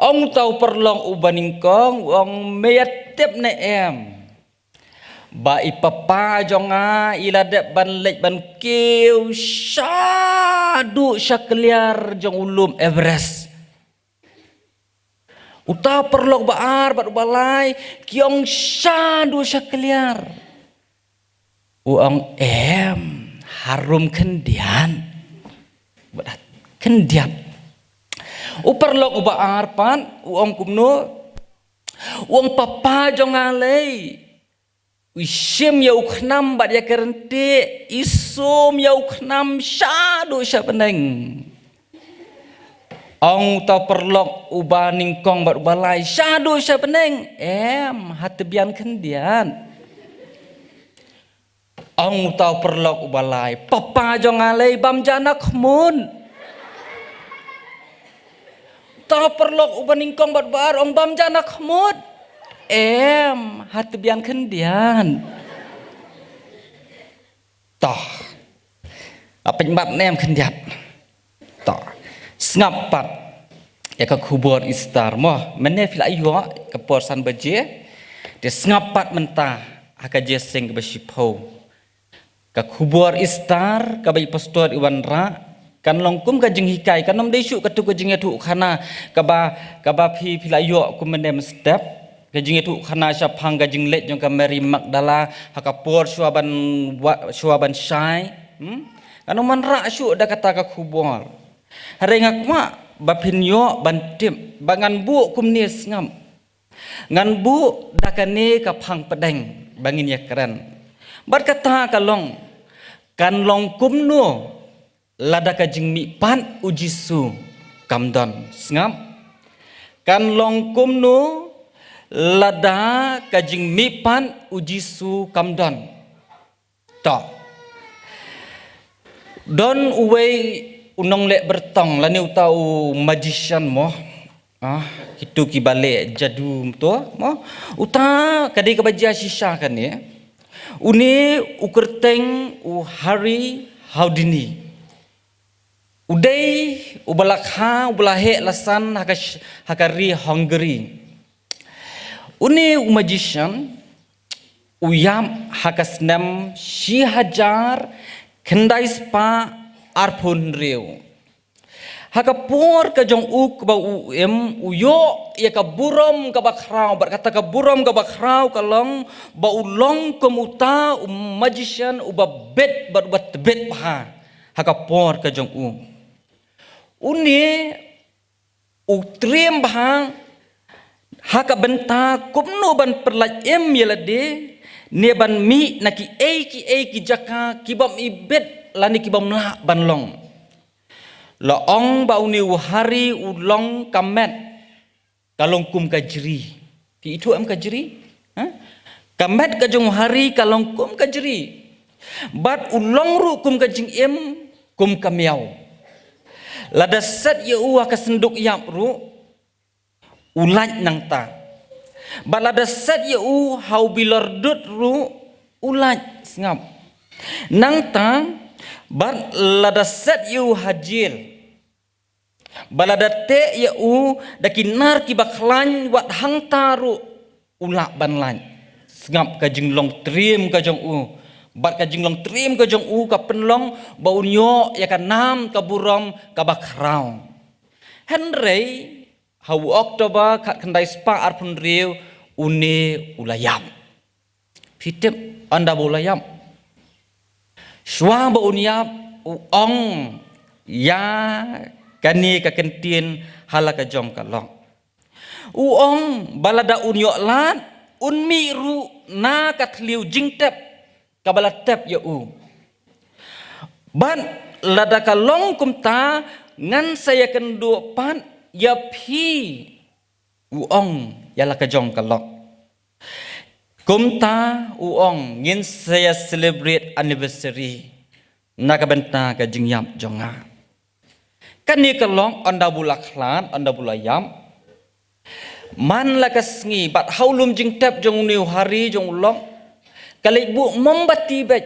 Ong uta u paralok uba nyngkong, u ong, me ïatip ne em ba i papa jong nga i la dep ban leit ban kiew shaduh sha kliar jong u lum Everest. Uta u paralok ba ar bad uba lai ki ong shaduh sha kliar. U ong em, harum khyndiat. Bad khyndiat. U paralok uba ar pat u ong kumno? U ong papa jong nga lei, u shim ïa u khnam bad ïa ka ryntieh, i sum ïa u khnam shaduh sha bneng. Ong uta u paralok uba nyngkong bad uba lai, shaduh sha bneng? Em, ha tbian khyndiat. Ong uta u paralok uba lai, papa jong nga lei, bam ja na khmut. Uta u paralok uba nyngkong bad uba ar ong, bam ja na khmut? Em, ha tbian khyndiat. Toh. Apynjah ne em khyndiat. Toh. Sngap pat ïa ka khubor Easter mo. Mynne phi la ïoh ka por san baje. Te sngap pat mynta ha ka jingïaseng kaba shiphew. Ka khubor Easter kaba i pastor i wanrah kan long kum ka jinghikai, kan ym dei shuh katto ka jingïathuhkhana kaba, kaba phi, phi la ïoh kum mynne mynstep. Ka jingïathuhkhana shaphang ka jingleit jong ka Mary Magdala ha ka por shuwa ban wa-, shuwa ban shai. Hmm? Kan ym wanrah shuh da kata ka khubor. Hynrei nga kwah ba phin ïoh ban tip ba ngan buh kumne, sngap. Ngan buh da kane ka phang pdeng ba ngin ïakren. Bad kata ka long, kan long kumno lada ka jingmihpat u Jisu kam don? Sngap. Kan long kumno lada ka jingmihpat u Jisu kam don? Toh. Don uwei u nongleh byrtong lane uta u magician mo. Ah, kito kiba leh jadu to mo. Uta ka dei kaba jia shisha kane. Une u kyrteng u Harry Houdini. U dei uba la kha, uba la heh la san ha ka sh-, ha ka ri Hungary. Une u magician u ïap ha ka snem shi hajar khyndai spah arphew hynriew. Ha ka por ka jong u kaba u im, u ïoh ïa ka burom kaba khraw, bad kata ka burom kaba khraw ka long ba u long kum uta u magician uba bit bad uba tbit bha ha ka por ka jong u. Une u triem bha ha ka bynta kumno ban pyllait im ïa lade, ne ban mih na kiei kiei ki jaka kibym ibit lane kibym lah ban long. La ong ba une u Harry u long ka met ka long kum ka jri. Phi ithuh em ka jri? Ha? Ka met ka jong u Harry ka long kum ka jri. Bad u long ruh kum ka jingim kum ka miaw. Lada set ïa u ha ka synduk ïap ruh, u lait nangta. Bad lada set ïa u ha u bilor dud ruh, u lait, sngap. Nangta, bad lada set ïa u ha jel, bad lada teh ïa u da ki nar kiba khlaiñ wat hangta ruh u lah ban lait. Sngap, ka jinglong triem ka jong u. Bad ka jinglong triem ka jong u ka pynlong ba un ïoh ïa ka nam ka burom kaba khraw. Hynrei ha u October khatkhyndai spah arphew hynriew une u la ïap. Phi tip ynda ba u la ïap? Shuwa ba un ïap u ong ïa kane ka kyntien ha la ka jong ka lok. U ong ba lada un ïoh lad, un mih ruh na ka thliew jingtep kaba la tep ïa u. Bad lada ka long kumta, ngan sa ïakynduh pat ïa phi, u ong ïa la ka jong ka lok. Kumta u ong, ngin sa ïa celebrate anniversary na ka bynta ka jingïap jong nga. Kane ka lok ynda ba u la khlad, ynda ba u la ïap, man la ka sngi bad ha u lum jingtep jong une u Harry jong u lok, ka leit buh mombati beit.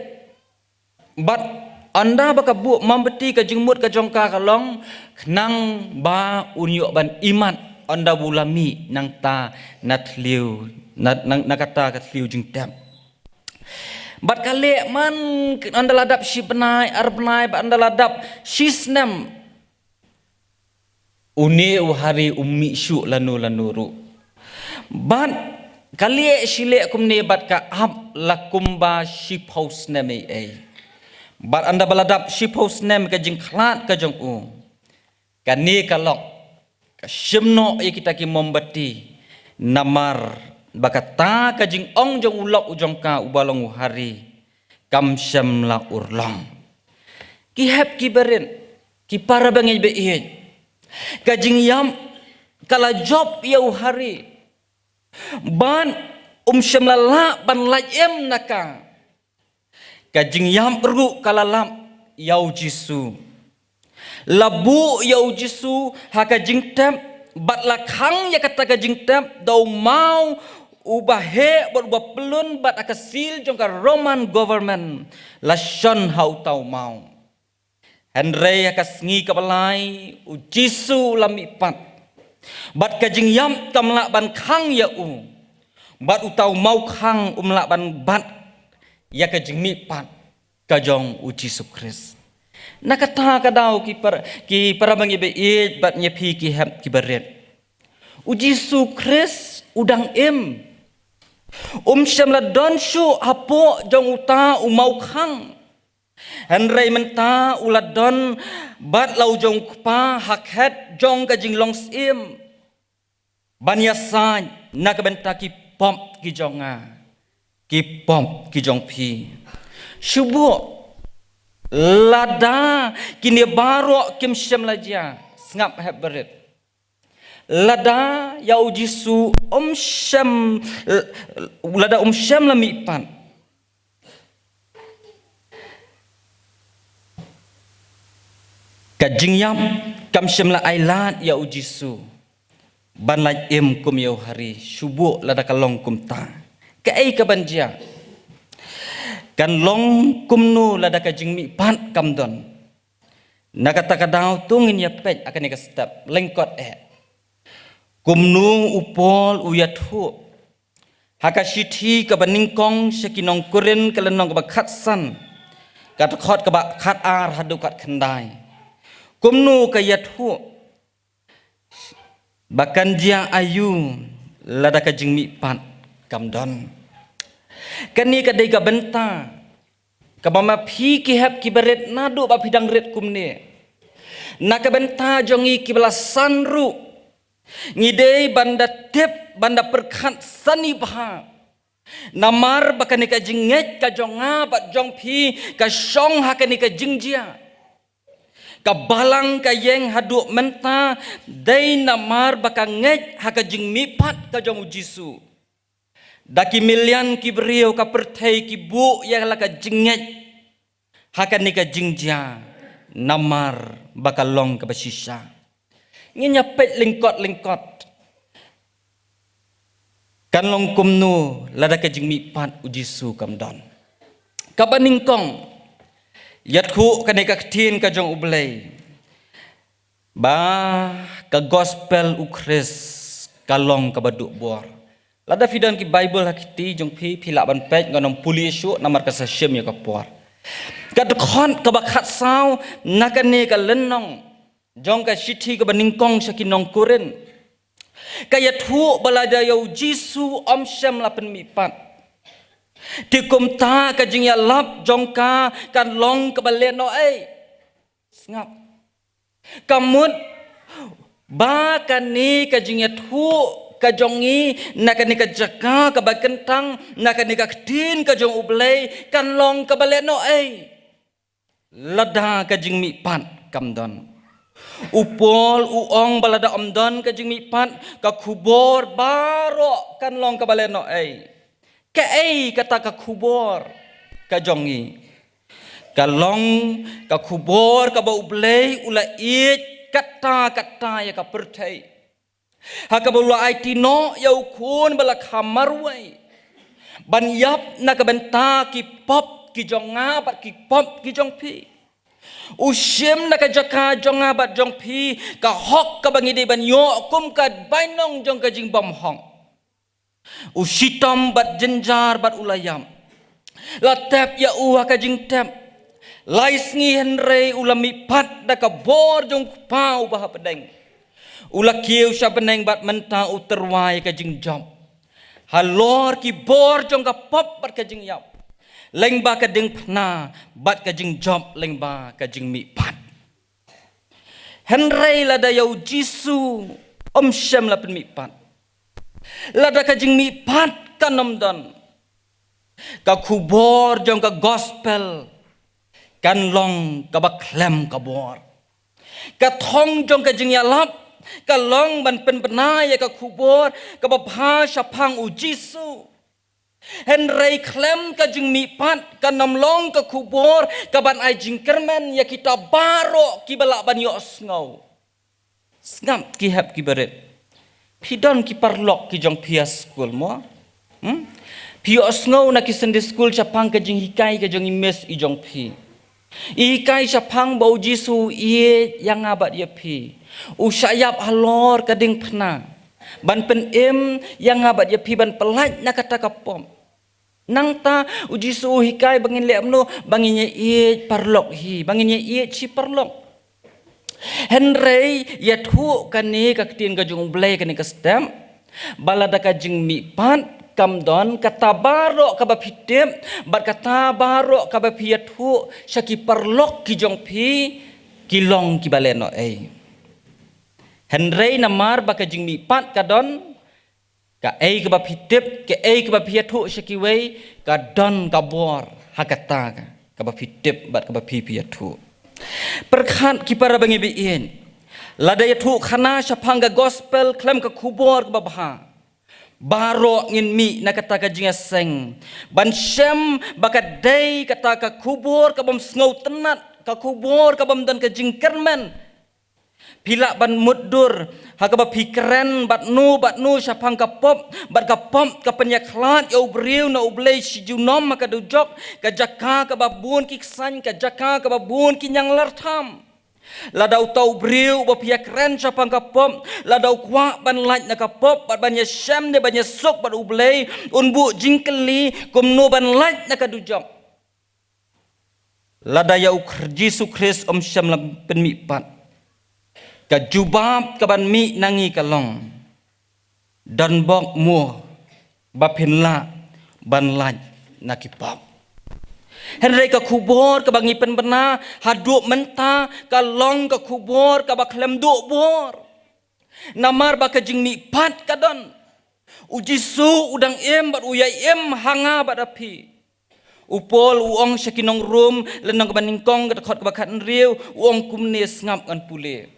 Bad ynda ba ka buh mombati, ka jingmut ka jong ka ka long khnang ba un ïoh ban imat ynda u la mih nangta na thliew, na, na, na kata ka thliew jingtep. Bad ka leh man, ynda la dap shi bnai, ar bnai, bad ynda la dap shi snem, une u Hari um mih shuh lano lano ruh. Bad ka leh shi leh kumne bad ka ap la kumba shiphew snem ei ei. Bad ynda ba la dap shiphew snem ka jingkhlad ka jong u, kane ka lok ka shim noh ïa kita ki mombati, namar ba kata ka jingong jong u lok u jong ka uba long u Hari kam shym la urlong. Ki hep ki barit, ki para bangeit baieit, ka jingïap ka la jop ïa u Hari, bad um shym la lah ban lait im na ka. Ka jingïap ruh ka la lap ïa u Jisu. La buh ïa u Jisu ha ka jingtep, bad la khang ïa kata ka jingtep da u maw uba heh bad uba pyllun, bad ha ka seal jong ka Roman government la shon ha uta u maw. Hynrei ha ka sngi kaba lai u Jisu u la mihpat, bad ka jingïap kam lah ban khang ïa u, bad uta u mawkhang um lah ban bat ïa ka jingmihpat ka jong u Jisu Khrist. Na kata ka daw ki para, ki para bangeit baieit bad ïa phi ki hep ki barit, u Jisu Khrist u dang im. Um shym la don shuh hapoh jong uta u mawkhang. Hynrei mynta u la don bad la u jong u Kpa ha khet jong ka jinglong syiem, ban ïasaid na ka bynta ki pop ki jong nga, ki pop ki jong phi. Shu buh, lada kine baroh kim shym la jia, sngap hep barit. Lada ïa u Jisu um shym, lada um shym la mihpat, ka jingïap kam shym la ailad ïa u Jisu ban lait im kum ïa u Hari. Shu buh lada ka long kumta, kaei kaban jia? Kan long kumno lada ka jingmihpat kam don? Na kata ka daw to ngin ïa peit ha kane ka step lyngkot eh kumno u Paul u ïathuh ha ka shithi kaba nyngkong sha ki nong Korinth, ka lynnong kaba khatsan, ka dkhot kaba khatar haduh khatkhyndai. Kumno ka ïathuh ba kan jia aïu lada ka jingmihpat kam don? Kane ka dei ka bynta kaba ma phi ki hep ki barit, naduh ba phi dang rit kumne, na ka bynta jong ngi kiba la san ruh, ngi dei ban da tip, ban da pyrkhat sani bha. Namar ba kane ka jingngeit ka jong nga bad jong phi ka shong ha kane ka jingjia. Ka balang ka ïeng haduh mynta dei namar ba ka ngeit ha ka jingmihpat ka jong u Jisu. Da ki million ki briew ka pyrthei ki buh ïa la ka jingngeit ha kane ka jingjia, namar ba ka long kaba shisha. Ngin ïa peit lyngkot lyngkot, kan long kumno lada ka jingmihpat u Jisu kam don. Kaba nyngkong, ïathuh kane ka ktien ka jong U Blei ba ka gospel u Khrist ka long kaba duh bor. Lada phi don ki Baibl ha kti jong phi, phi lah ban peit, ngan ym pule shuh namar ka sa shim ïa ka por. Ka dkhot kaba khatsaw na kane ka lynnong jong ka shithi kaba nyngkong sha ki nong Korinth, ka ïathuh ba lada ïa u Jisu um shym la pynmihpat, te kumta ka jingïalap jong ka kan long kaba lehnohei. Sngap. Ka mut ba kane ka jingïathuh ka jong ngi na kane ka jaka kaba kyntang, na kane ka ktien ka jong U Blei kan long kaba lehnohei lada ka jingmihpat kam don. U Paul u ong ba lada um don ka jingmihpat, ka khubor baroh kan long kaba lehnohei. Kaei kata ka khubor ka jong ngi? Ka long ka khubor kaba U Blei u la ïeit katta katta ïa ka pyrthei, ha kaba u la aiti noh ïa u Khun ba la kha marwei ban ïap na ka bynta ki pop ki jong nga bad ki pop ki jong phi. U shim na ka jaka jong nga bad jong phi ka hok kaba ngi dei ban ïoh kum ka bainong jong ka jingbymhok. U shitom bad jynjar bad u la ïap. La tep ïa u ha ka jingtep lai sngi, hynrei u la mihpat da ka bor jong u Kpa uba ha pdeng. U la kiew sha bneng bad mynta u tyrwa ïa ka jingjop halor ki bor jong ka pop bad ka jingïap, lyngba ka diengphna bad ka jingjop lyngba ka jingmihpat. Hynrei lada ïa u Jisu ym shym la pynmihpat, lada ka jingmihpat kan ym don, ka khubor jong ka gospel kan long kaba khlem ka bor. Ka thong jong ka jingïalap ka long ban pynbna ïa ka khubor kaba bha shaphang u Jisu. Hynrei khlem ka jingmihpat kan ym long ka khubor kaban ai jingkyrmen ïa kita baroh kiba lah ban ïohsngew. Sngap ki hep ki barit. Phi don ki paralok ki jong phi ha skul mo? Hmm? Phi ïohsngew na ki Sunday school shaphang ka jinghikai ka jong i miss i jong phi. I hikai shaphang ba u Jisu u ïeit ïa nga bad ïa phi. U shah ïap halor ka diengphna ban pynim ïa nga bad ïa phi ban pyllait na kata ka pop. Nangta u Jisu u hikai ba ngin leh kumno, ba ngin ïa ïeit paralok hi, ba ngin ïa ïeit shi paralok. Hynrei ïathuh kane ka ktien ka jong U Blei kane ka step, ba lada ka jingmihpat kam don, kata baroh kaba phi tip bad kata baroh kaba phi ïathuh sha ki paralok ki jong phi ki long kiba lehnohei. Hynrei namar ba ka jingmihpat ka don, kaei kaba phi tip, kaei kaba phi ïathuh sha kiwei, ka don ka bor ha kata ka, kaba phi tip bad kaba phi phi ïathuh. Pyrkhat ki para bangeit ba ïeit, lada ïathuh khana shaphang ka gospel khlem ka khubor kaba bha, baroh ngin mih na kata ka jingïaseng ban shem ba ka dei kata ka khubor kabym sngewtynnat, ka khubor kabym don ka jingkyrmen. Phi lah ban mutdur ha kaba phi kren bad no bad no shaphang ka pop, bad ka pop ka pynïakhlad ïa u briew na U Blei shi junom ha ka dujok, ka jaka kaba bun ki ksain, ka jaka kaba bun ki ñianglartham. Lada uta u briew uba phi ïakren shaphang ka pop, lada u kwah ban lait na ka pop bad ban ïashem ne ban ïasuk bad U Blei, un buh jingkylli kumno ban lait na ka dujok. Lada ïa u Khr-, Jisu Khrist ym shym la pynmihpat, ka jubab kaban mih na ngi ka long, don bok mo ba phin lah ban lait na ki pop. Hynrei ka khubor kaba ngi pynbna haduh mynta ka long ka khubor kaba khlem duh bor. Namar ba ka jingmihpat ka don. U Jisu u dang im bad u ïai im ha nga bad ha phi. U Paul u ong sha ki nong Rom, lynnong kaba nyngkong, ka dkhot kaba khathynriew, u ong kumne, sngap ngan pule.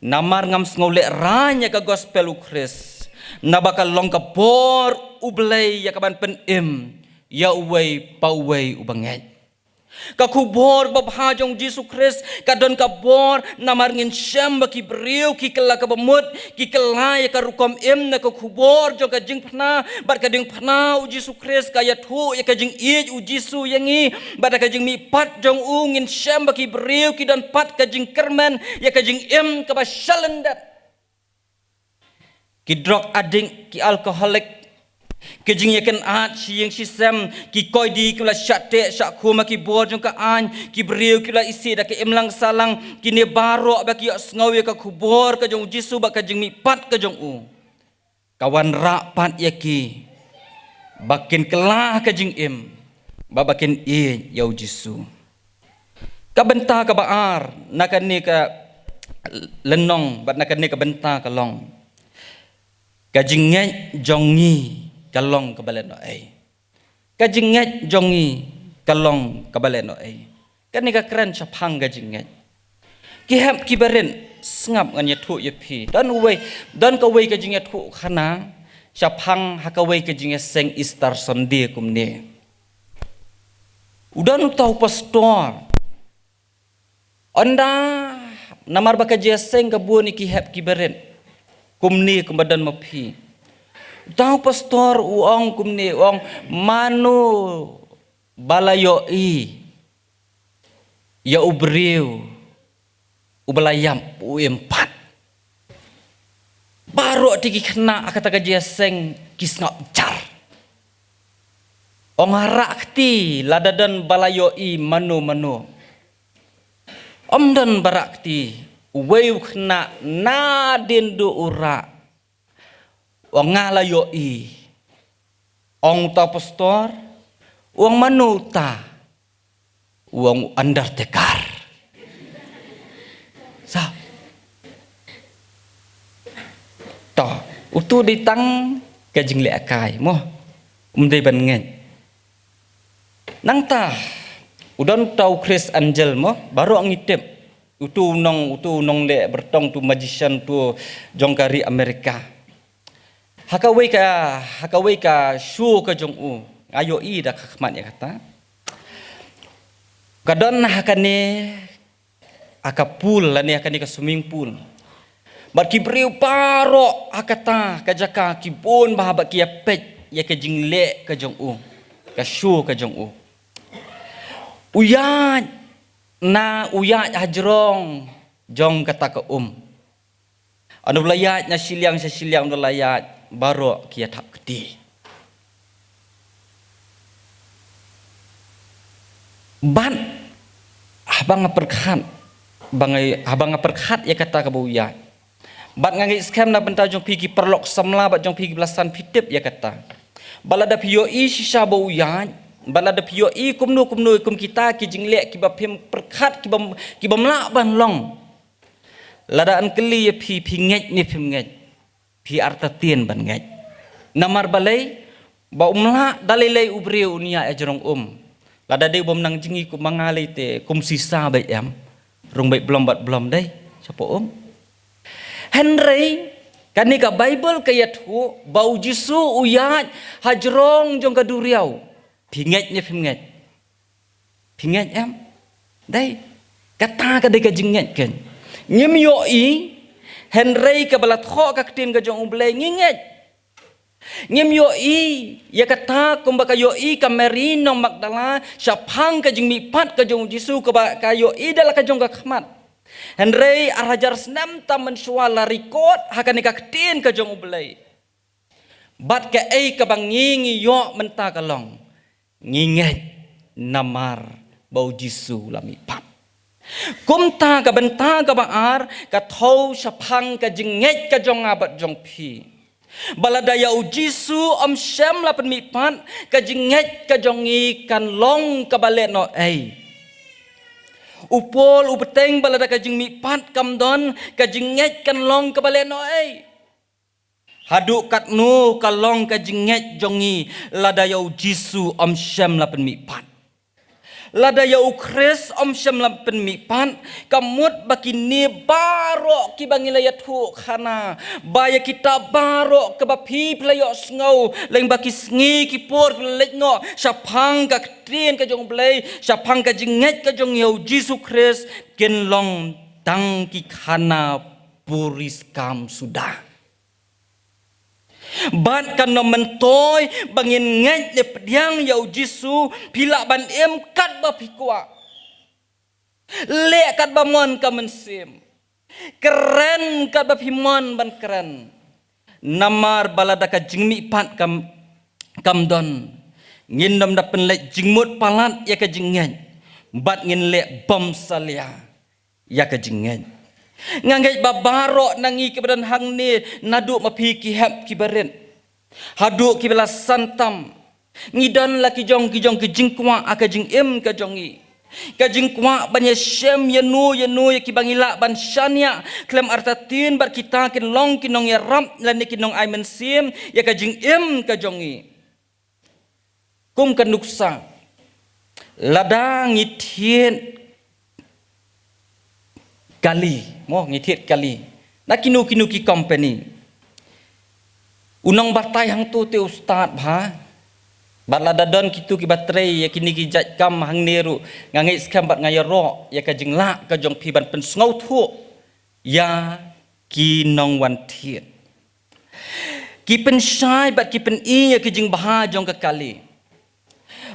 Namar ngam sngew lehraiñ ïa ka gospel U Khrist, naba ka long ka bor U Blei ïa kaban pynim ïa uwei pa uwei uba ngeit. Ka khubor babha jong Jisu Khrist ka don ka bor, namar ngin shem ba ki briew ki kylla kaba mut, ki kylla ïa ka rukom im na ka khubor jong ka jingphna, bad ka diengphna u Jisu Khrist ka ïathuh ïa ka jingïeit u Jisu ïa ngi, bad da ka jingmihpat jong u ngin shem ba ki briew ki don pat ka jingkyrmen ïa ka jingim kaba shalyndet. Ki drug addict, ki alcoholic, ki jingïakynad shi ïing shi sem, ki koidi kiba la shah teh shah khum ha ki bor jong ka aiñ, ki briew kiba la isih da ka imlang sahlang, kine baroh ba ki ïohsngew ïa ka khubor ka jong u Jisu bad ka jingmihpat ka jong u, ka wanrah pat ïa ki ba kin kylla ha ka jingim, ba, ba kin ïeit ïa u Jisu. Ka bynta kaba ar na kane ka lynnong bad na kane ka bynta ka long, ka jingngeit jong ngi ka long kaba lehnohei. Ka jingngeit jong ngi ka long kaba lehnohei. Kane ka kren shaphang ka jingngeit. Ki hep ki barit, sngap ngan ïathuh ïa phi. Don uwei, don kawei ka jingïathuh khana shaphang ha kawei ka jingïaseng Easter Sunday kumne. U don uta u pastor. Ynda namar ba ka jingïaseng ka bun ïa ki hep ki barit, kumne kumba don ma phi. Uta u pastor u ong kumne, u ong, mano ba la ïohi ïa u briew uba la ïap u im pat. Baroh te ki khynnah ha kata ka jingïaseng ki sngap jar. Ong ha rah kti lada don ba la ïohi mano mano. Ym don ba rah kti, uwei u khynnah nadien duh u rah. Ong nga la ïohi. Ong uta u pastor, ong mano uta? Ong u undertaker. Sa. To, utu dei tang ka jingleh kai, mo. Um dei ban ngeit. Nangta, u don uta u Criss Angel mo, baroh ngi tip. Utu u nong, utu u nongleh byrtong, utu magician, utu jong ka ri America. Ha kawei ka, ha kawei ka show ka jong u. Nga ïohi da ka khmat ïa kata. Ka don ha kane, ha ka pool, lane ha kane ka swimming pool. Bad ki briew baroh ha kata ka jaka ki bun bha bad ki ïa peit ïa ka jingleh ka jong u. Ka show ka jong u. U ïaid na u ïaid hajrong jong kata ka um. Ynda u la ïaid na shiliang sha shiliang, ynda u la ïaid baroh ki ïa thap kti. Bad haba nga pyrkhat, ba nga, haba nga pyrkhat ïa kata kaba u ïaid. Bad nga ngeit skhem na bynta jong phi ki paralok samla bad jong phi kiba la san phi tip ïa kata. Ba lada phi ïohi shisha ba u ïaid, ba lada phi ïohi kumno kumno kum kita ki jingleh kiba phim pyrkhat, kiba, kibym lah ban long. Lada yn kylli ïa phi, phi ngeit ne phim ngeit? Phi artatien ban ngeit. Namar balei? Ba um lah da lei lei u briew un ïaid hajrong um. Lada dei u bym nang jngi kum ma nga lei te, kum shisha beit em. Rung beit blom bad blom dei shapoh um. Hynrei kane ka Baibl ka ïathuh ba U Jisu u ïaid hajrong jong ka duriaw. Phi ngeit ne phim ngeit? Phi ngeit em? Dei. Kata ka dei ka jingngeit kan. Ngim ïohi, hynrei kaba la thoh ka ktien ka jong U Blei ngi ngeit. Ngim ïohi ïa kata kumba ka ïohi ka Mary nong Magdala shaphang ka jingmihpat ka jong U Jisu, kaba ka ïohi da la ka jong ka khmat. Hynrei ar hajar snem tam mynshuwa la record ha kane ka ktien ka jong U Blei. Bad kaei kaba ngi ngi ïoh mynta ka long, ngi ngeit namar ba U Jisu la mihpat. Kumta ka bynta kaba ar ka thew shaphang ka jingngeit ka jong nga bad jong phi. Ba lada ïa U Jisu ym shym la pynmihpat, ka jingngeit ka jong ngi kan long kaba lehnohei? U Paul u bteng ba lada ka jingmihpat kam don, ka jingngeit kan long kaba lehnohei? Haduh katno ka long ka jingngeit jong ngi lada ïa U Jisu ym shym la pynmihpat? Lada ïa U Khrist ym shym la pynmihpat, ka mut ba kine baroh kiba ngi la ïathuh khana, ba ïa kita baroh kaba phi phi la ïohsngew lyngba ki sngi ki por ki la leit noh shaphang ka ktien ka jong U Blei, shaphang ka jingngeit ka jong ngi ïa U Jisu Khrist, kin long tang ki khana puriskam suda. Bad kan ym myntoi ba ngin ngeit ne pdiang ïa U Jisu, phi lah ban im katba phi kwah. Leh katba mon ka mynsiem. Kren katba phi mon ban kren. Namar ba lada ka jingmihpat kam, kam don, ngin ym da pynleit jingmut palat ïa ka jingngeit. Bad ngin leh bym salia ïa ka jingngeit. Nga ngeit ba baroh na ngi kiba don hangne, naduh ma phi ki hep kiba rit haduh kiba la san tam, ngi don la ki jong ki jong ki jingkwah ha ka jingim ka jong ngi. Ka jingkwah ban ïashem ïano ïano ïa kiba ngi lah ban shaniah khlem artatien bad kita kin long ki nongïarap lane ki nongai mynsiem ïa ka jingim ka jong ngi. Kum ka nuksa, lada ngi thied kali, mo, ngi thied kali na kino kino ki company, u nongbatai hangto te u stad bha. Bad lada don kito kiba trei ïa kine ki jait kam hangne ruh, nga ngeit skhem bad nga ïaroh ïa ka jinglah ka jong phi ban pynsngewthuh ïa ki nongwan thied. Ki pynshai bad ki pyni ïa ki jingbha jong ka kali.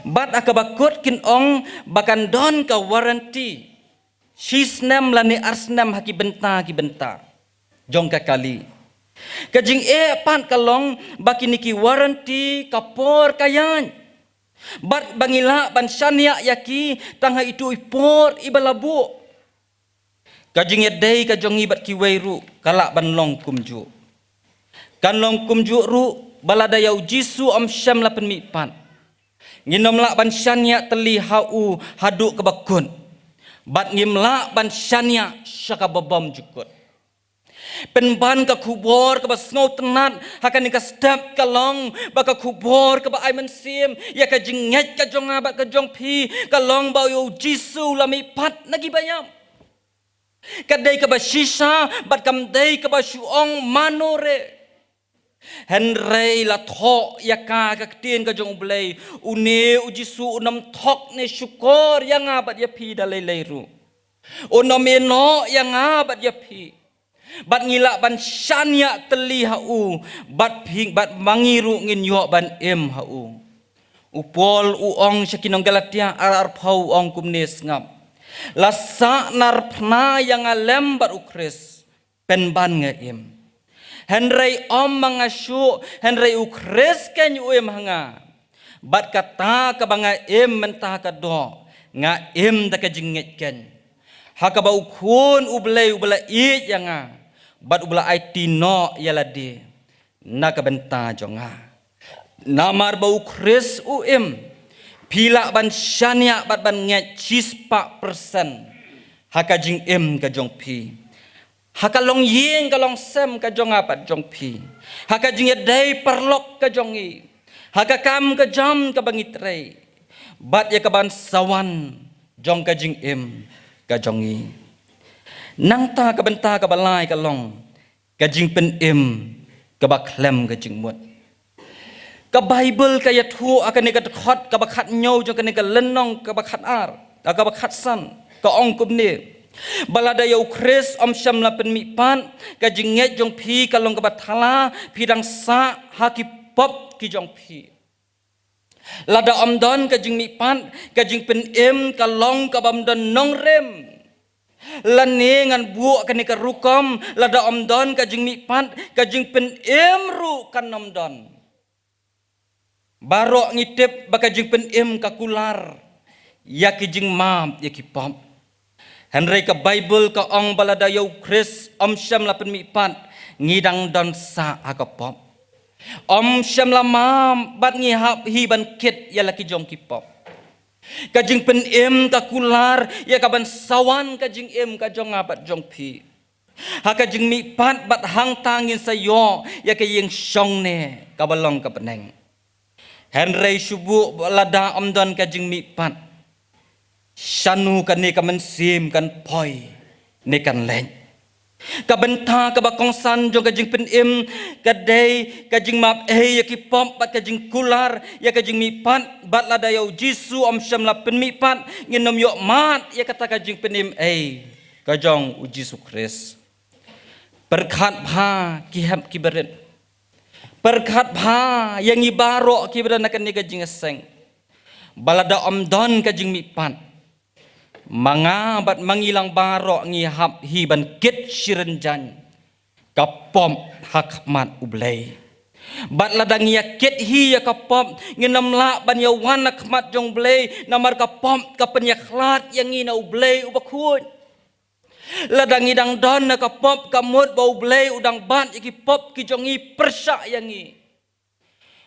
Bad ha kaba kut kin ong ba kan don ka warranty. shisnem lane arsnem ha ki bynta ki bynta jong ka kali. Ka jingeh pat ka long ba kine ki warranty ka por ka ïaid, bad ba ngi lah ban shaniah ïa ki tang ha itu i por iba la buh. Ka jingïadei ka jong ngi bad kiwei ruh ka lah ban long kumjuh. Kan long kumjuh ruh ba lada ïa u Jisu ym shym la pynmihpat, ngin ym lah ban shaniah tylli ha u haduh kaba kut, bad ngim lah ban shaniah sha kaba bymjukut. Pynban ka khubor kaba sngewtynnat ha kane ka step ka long ba ka khubor kaba ai mynsiem ïa ka jingngeit ka jong nga bad ka jong phi ka long ba ïa u Jisu la mihpat na kiba ïap. Ka dei kaba shisha bad kam dei kaba shu ong mano re. Hynrei la thoh ïa ka ka ktien ka jong U Blei, une u Jisu un ym thok ne shukor ïa nga bad ïa phi da lei lei ruh. Un ym ïehnoh ïa nga bad ïa phi. Bad ngi lah ban shaniah tylli ha u, bad phi, bad ma ngi ruh ngin ïoh ban im ha u. U Paul u ong sha ki nong Galatia ar arphew, u ong kumne, sngap: La sah narphna ïa nga lem bad u Khrist, pynban nga im. Hynrei ym ma nga shuh, hynrei u Khrist keiñ u im ha nga. Bad kata kaba nga im mynta ka doh, nga im da ka jingngeit keiñ ha kaba u Khun U Blei uba la ïeit ïa nga, bad uba la aiti noh ïa lade na ka bynta jong nga. Namar ba u Khrist u im, phi lah ban shaniah bad ban ngeit shispah persen ha ka jingim ka jong phi, ha ka longïing ka longsem ka jong nga bad jong phi, ha ka jingïadei paralok ka jong ngi, ha ka kam ka jam kaba ngi trei, bad ïa ka ban sa wan jong ka jingim ka jong ngi. Nangta ka bynta kaba lai ka long ka jingpynim kaba khlem ka jingmut. Ka Baibl ka ïathuh ha kane ka dkhot kaba khathynñiew jong kane ka lynnong kaba khatar, ah, kaba khatsan, ka ong kumne: Ba lada ïa u Khrist ym shym la pynmihpat, ka jingngeit jong phi ka long kaba thala, phi dang sah ha ki pop ki jong phi. Lada ym don ka jingmihpat, ka jingpynim ka long kaba ym don nongrim. Lane ngan buh kane ka rukom, lada ym don ka jingmihpat, ka jingpynim ruh kan ym don. Baroh ngi tip ba ka jingpynim ka kular ïa ki jingmap ïa ki pop. Hynrei ka Baibl ka ong ba lada ïa u Khrist ym shym la pynmihpat, ngi dang don sah ha ka pop. Ym shym la map bad ngi hap hi ban kit ïa la ki jong ki pop. Ka jingpynim ka kular ïa ka ban sa wan ka jingim ka jong nga bad jong phi. Ha ka jingmihpat bad hangta ngin sa ïoh ïa ka ïing shongne kaba long ka bneng. Hynrei shu buh ba lada ym don ka jingmihpat, shano kane ka mynsiem kan poi ne kan leit? Ka bynta kaba kongsan jong ka jingpynim ka dei ka jingmap ei ïa ki pop bad ka jingkular ïa ka jingmihpat. Bad lada ïa u Jisu ym shym la pynmihpat, ngin ym ïoh mad ïa kata ka jingpynim ei ka jong u Jisu Khrist. Pyrkhat bha ki hep ki barit. Pyrkhat bha ïa ngi baroh kiba don ha kane ka jingïaseng. Ba lada ym don ka jingmihpat, ma nga bad ma ngi lang baroh ngi hap hi ban kit shirin jan ka pop ha khmat U Blei. Bad lada ngi ïa kit hi ïa ka pop, ngin ym lah ban ïa wan ha khmat jong U Blei, namar ka pop ka pynïakhlad ïa ngi na U Blei uba khuid. Lada ngi dang don ha ka pop, ka mut ba U Blei u dang bat ïa ki pop ki jong ngi pyrshah ïa ngi.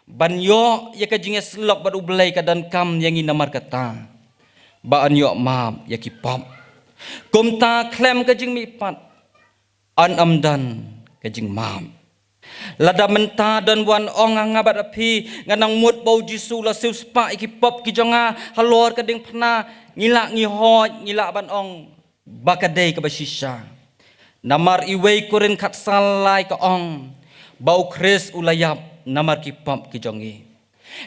Ban ïoh ïa ka jingïasyllok bad U Blei ka donkam ïa ngi namar kata ba yn ïoh map ïa ki pop. Kumta khlem ka jingmihpat, yn ym don ka jingmap. Lada mynta don ba wan ong ha nga bad ha phi, nga nang mut ba u Jisu u la siewspah ïa ki pop ki jong nga halor ka diengphna, ngi lah ngi hoi, ngi lah ban ong ba ka dei kaba shisha. Namar iwei Korinth khatsaw lai ka ong ba u Khrist u la ïap namar ki pop ki jong ngi.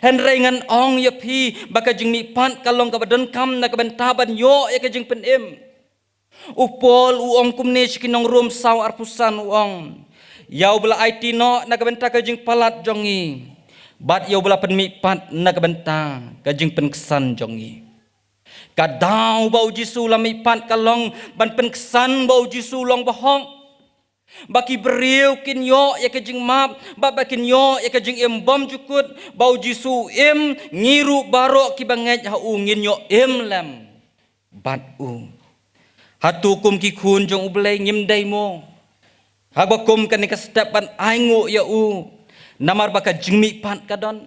Hynrei ngan ong ïa phi ba ka jingmihpat ka long kaba donkam na ka bynta ban ïoh ïa ka jingpynim. U Paul u ong kumne sha ki nong Rom saw arphew san, u ong: Ïa uba la aiti noh na ka bynta ka jingpalat jong ngi, bad ïa uba la pynmihpat na ka bynta ka jingpynksan jong ngi. Ka daw ba u Jisu la mihpat ka long ban pynksan ba u Jisu long bahok. Ba ki briew kin ïoh ïa ka jingmap, ba ba kin ïoh ïa ka jingim bymjukut, ba u Jisu u im, ngi ruh baroh kiba ngeit ha u ngin ïoh im lem bad u. Hato kum ki khun jong u Blei ngim dei mo? Haba kum kane ka step ban ainguh ïa u, namar ba ka jingmihpat ka don.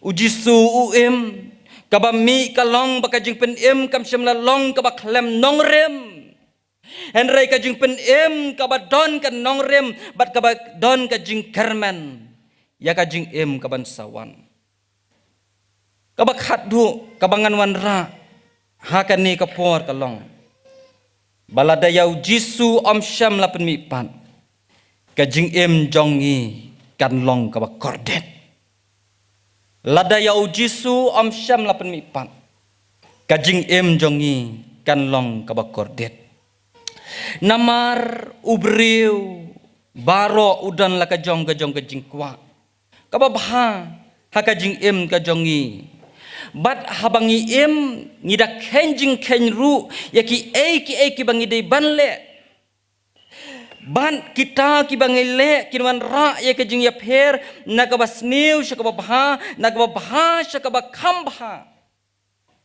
U Jisu u im, kaba mih ka long ba ka jingpynim kam shym la long kaba khlem nongrim. Hynrei ka jingpynim kaba don ka nongrim, bad kaba don ka jingkyrmen ïa ka jingim kaban sa wan. Kaba khatduh, kaba ngan wanrah ha kane ka por ka long, ba lada ïa u Jisu ym shym la pynmihpat, ka jingim jong ngi kan long kaba kordit. Lada ïa u Jisu ym shym la pynmihpat, ka jingim jong ngi kan long kaba kordit. Namar u briew baroh u don la ka jong ka jong ka jingkwah kaba bha ha ka jingim ka jong ngi. Bad haba ngi im, ngi da kheiñ jingkheiñ ruh ïa kiei kiei kiba ngi dei ban leh. Bad kita kiba ngi leh kin wanrah ïa ka jingïapher na kaba sniew sha kaba bha, na kaba bha sha kaba kham bha.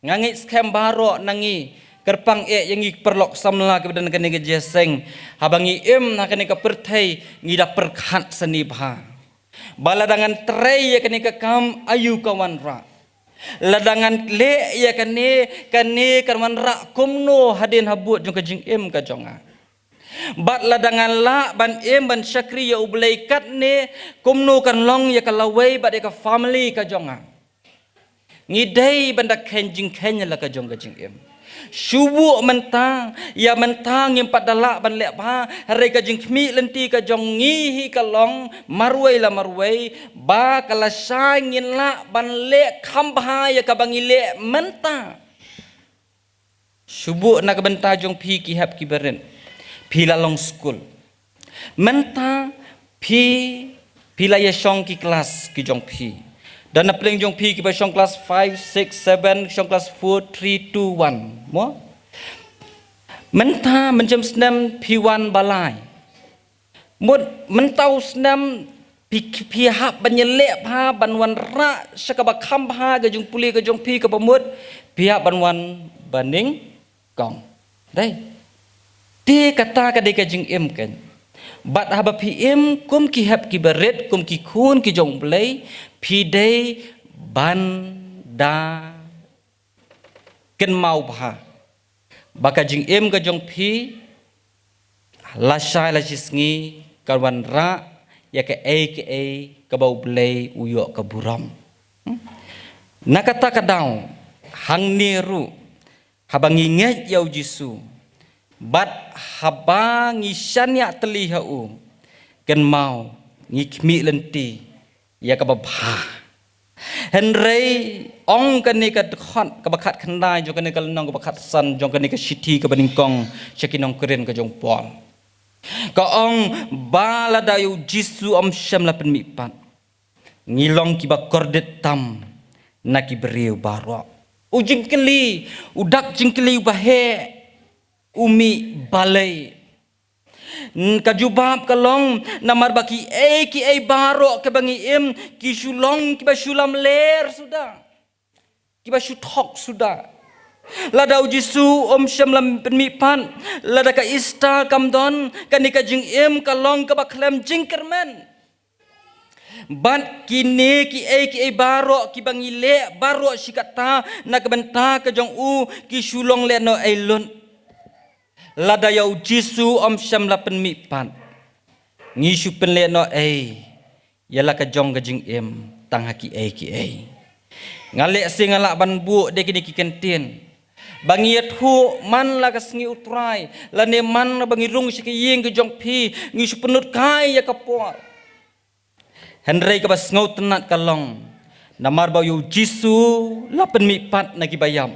Nga ngeit skhem baroh na ngi, kyrpang eh ïa ngi paralok samla kiba don kane ka jingïaseng, haba ngi im ha kane ka pyrthei ngi da pyrkhat sani bha ba lada ngan trei ïa kane ka kam, aïu ka wanrah. Lada ngan leh ïa kane, kane kan wanrah kumno hadien habud jong ka jingim ka jong nga. Bad lada ngan lah ban im ban shakri ïa u Blei katne, kumno kan long ïa ka lawei bad ïa ka family ka jong nga. Ngi dei ban da kheiñ jingkheiñ la ka jong ka jingim. Shu buh mynta, ïa mynta ngim pat da lah ban leh bha, hynrei ka jingkhmih lynti ka jong ngi hi ka long marwei la marwei, ba ka lashai ngin lah ban leh kham bha ïa kaba ngi leh mynta. Shu buh na ka bynta jong phi ki hep ki barit, phi la long skul. Mynta phi, phi la ïa shong ki klas ki jong phi. Don na pdeng jong phi kiba shong klas five, six, seven, shong klas four, three, two, one. Mo? Mynta mynjem snem phi wan ba lai. Mut mynta u snem phi, phi hap ban ïaleh bha ban wanrah sha kaba kham bha ka jingpule ka jong phi, kaba mut phi hap ban wan ba nyngkong. Dei. Te kata ka dei ka jingim kan. Bad haba phi im kum ki hep ki barit, kum ki khun ki jong u Blei, phi dei ban da kynmaw bha ba ka jingim ka jong phi lashai lashisngi kan wanrah ïa kaei kaei kaba u Blei u ïoh ka burom. Hmm? Na kata ka daw, hangne ruh, haba ngi ngeit ïa u Jisu bad haba ngi shaniah tylli ha u, kynmaw ngi khmih lynti ïa kaba bha. Hynrei ong kane ka dkhot kaba khatkhyndai jong kane ka lynnong kaba khatsan jong kane ka shithi kaba nyngkong sha ki nong Korinth ka jong u Paul. Ka ong ba lada ïa u Jisu ym shym la pynmihpat, ngi long kiba kordit tam na ki briew baroh. U jingkylli, u dak jingkylli uba heh, u mih balei? Ka jubab ka long, namar ba kiei kiei baroh kiba ngi im, ki shu long kiba shu lamler suda, kiba shu thok suda. Lada u Jisu um shym la pynmihpat, lada ka Easter kam don, kane ka jingim ka long kaba khlem jingkyrmen. Bad kine kiei kiei baroh kiba ngi leh baroh shi katta na ka bynta ka jong u, ki shu long lehnohei lut. Lada ïa u Jisu um shym la pynmihpat, ngi shu pynlehnohei ïa la ka jong ka jingim tang ha kiei kiei. Nga leh shi nga lah ban buh de kine ki kyntien ba ngi ïathuh man la ka sngi U Trai, lane man ba ngi rung sha ki ïing ki jong phi, ngi shu pynlut kai ïa ka por. Hynrei kaba sngewtynnat ka long, namar ba ïa u Jisu la pynmihpat na kiba ïap,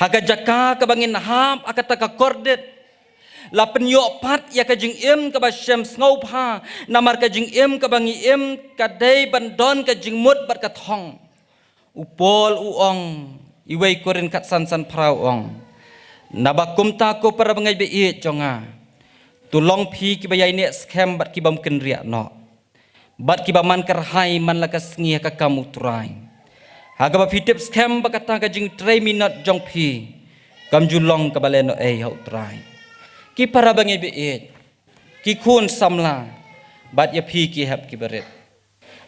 ha ka jaka kaba ngin hap ha kata ka kordit, la pynïoh pat ïa ka jingim kaba shem sngewbha, namar ka jingim kaba ngi im ka dei ban don ka jingmut bad ka thong. U Paul u ong, Iwei Korinth khatsan, sanphew phra u ong: Naba kumta, ko para bangeit ba ïeit jong nga, to long phi kiba ïaineh skhem bad ki bym kynriah noh, bad kiba man kyrhai man la ka sngi ha ka kam u Trai, ha kaba phi tip skhem ba kata ka jingtrei minot jong phi kam ju long kaba lehnohei ha u Trai. Ki para bangeit ba ïeit, ki khun samla, bad ïa phi ki hep ki barit,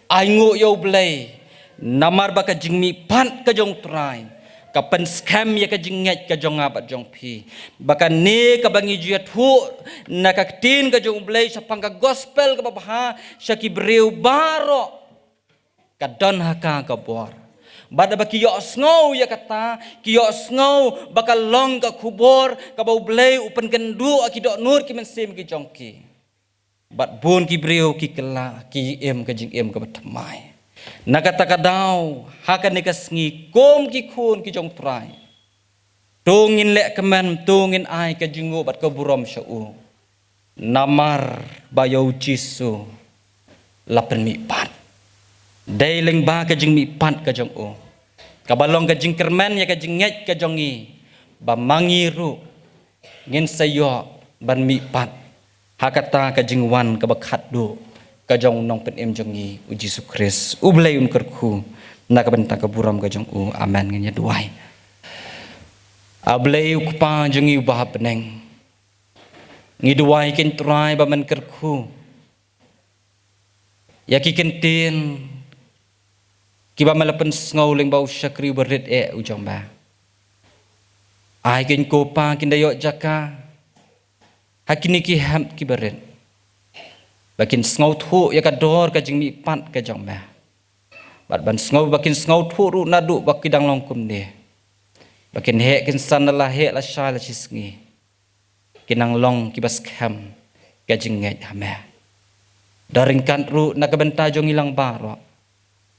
ai nguh ïa U Blei, namar ba ka jingmihpat ka jong u Trai ka pynskhem ïa ka jingngeit ka jong nga bad jong phi, ba kane kaba ngi ju ïathuh na ka ktien ka jong U Blei shaphang ka gospel kaba bha sha ki briew baroh, ka don ha ka ka bor. Bad ba ki ïohsngew ïa kata, ki ïohsngew ba ka long ka khubor kaba U Blei u pynkynduh ha ki dohnud ki mynsiem ki jong ki. Bad bun ki briew ki kylla, ki im ka jingim kaba thymmai. Na kata ka daw, ha kane ka sngi, kum ki khun ki jong u Trai, to ngin leh kmen, to ngin ai ka jingnguh bad ka burom sha u, namar ba ïa U Jisu la pynmihpat. Dei lyngba ka jingmihpat ka jong u, kaba long ka jingkyrmen ïa ka jingngeit ka jong ngi, ba ma ngi ruh ngin sa ïoh ban mihpat ha kata ka jingwan kaba khatduh ka jong U Nongpynim jong ngi, U Jisu Khrist. U Blei un kyrkhu na ka bynta ka burom ka jong u. Amen. Ngin ïa duwai. A Blei, U Kpa jong ngi uba ha bneng, ngi duwai, ko Trai, ba men kyrkhu ïa ki kyntien kiba me la pynsngew lyngba u shakri uba rit eh u jong me. Ai, ko Pa, kin da ïoh jaka ha kine ki hep kiba rit, ba kin sngewthuh ïa ka dor ka jingmihpat ka jong me, bad ban sngew, ba kin sngewthuh ruh naduh ba ki dang long kumne, ba kin heh kin san, la heh la shai la shisngi, kin nang long kiba skhem ka jingngeit ha me. Da ryngkat ruh na ka bynta jong ngi lang baroh,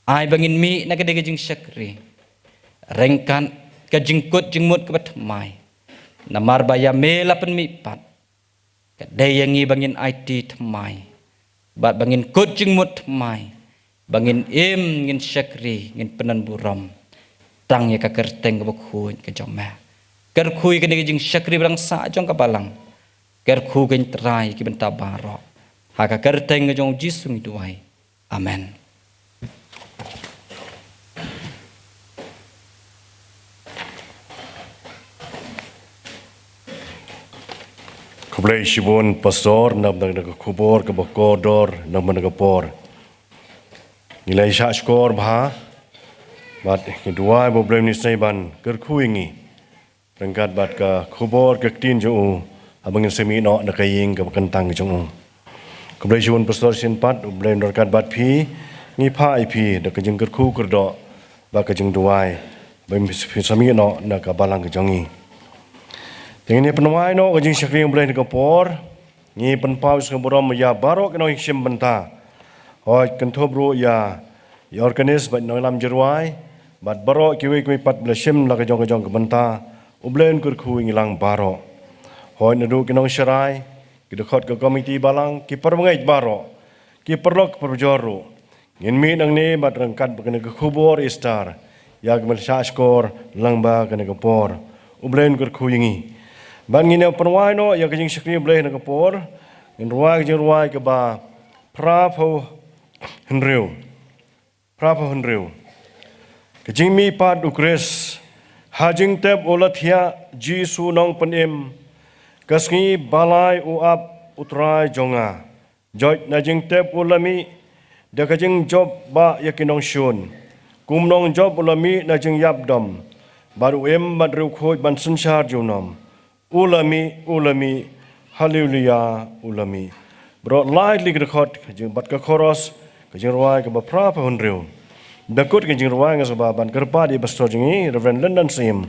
ai ba ngin mih na kane ka jingshakri ryngkat ka jingkut jingmut kaba thymmai, namar ba ïa me la pynmihpat, ka dei ïa ngi ba ngin aiti thymmai, bad ba ngin kut jingmut thymmai, ba ngin im, ngin shakri, ngin pyndonburom tang ïa ka kyrteng kaba khuid ka jong me. Kyrkhu ïa kane ka jingshakri ba dang sah jong ka balang. Kyrkhu, ko Trai, ïa ki bynta baroh. Ha ka kyrteng ka jong U Jisu ngi duwai. Amen. Khublei shibun Pastor, na ka bynta ka khubor kaba kordor na ka bynta ka por. Ngi la ïa shah shkor bha bad ngi duwai ba U Blei un isynei ban kyrkhu ïa ngi ryngkat bad ka khubor ka ktien jong u, haba ngin sa mih noh na ka ïing kaba kyntang jong u. Khublei shibun Pastor, shisien pat U Blei un ryngkat bad phi. Ngi phah ïa phi da ka jingkyrkhu kyrdoh bad ka jingduwai ba phin sa mih noh na ka balang ka jong ngi. Te ngin ïa pynwai noh ka jingshakri U Blei na ka por. Ngi pynpaw ïa ka burom ïa baroh ki nongshim bynta. Hooid, kynthup ruh ïa i organist bad i nongïalam jingrwai bad baroh kiwei kiwei pat ba la shim la ka jong ka jong ka bynta. U Blei un kyrkhu ïa ngi lang baroh. Hooid, naduh ki nongsharai, ki dkhot ka komiti balang, ki parabangeit baroh, ki paralok parajor ruh. Ngin mih nangne bad ryngkat bad kane ka khubor Easter ïa kaba me la shah shkor lyngba kane ka por. U Blei un kyrkhu ïa ngi. Bad ngin ïa pynwai noh ïa ka jingshakri U Blei na ka por. Ngin rwai ka jingrwai kaba phra phew hynriew. Phra phew hynriew. Ka jingmihpat U Khrist. Ha jingtep u la thiah Jisu Nongpynim: Ka sngi ba lai u ap U Trai jong nga. Jot na jingtep u la mih da ka jingjop ba ïa ki nongshun. Kum nongjop u la mih na jingïap dom, bad u im bad riewkhuid ban synshar junom. U la mih, u la mih, haleluya, u la mih. Baroh lai tylli ki dkhot, ka jing, bad ka chorus, ka jingrwai kaba phra phew hynriew. Da kut ka jingrwai nga sngewbha ban kyrpad ïa i Pastor jong ngi, Reverend Lyndon Syiem,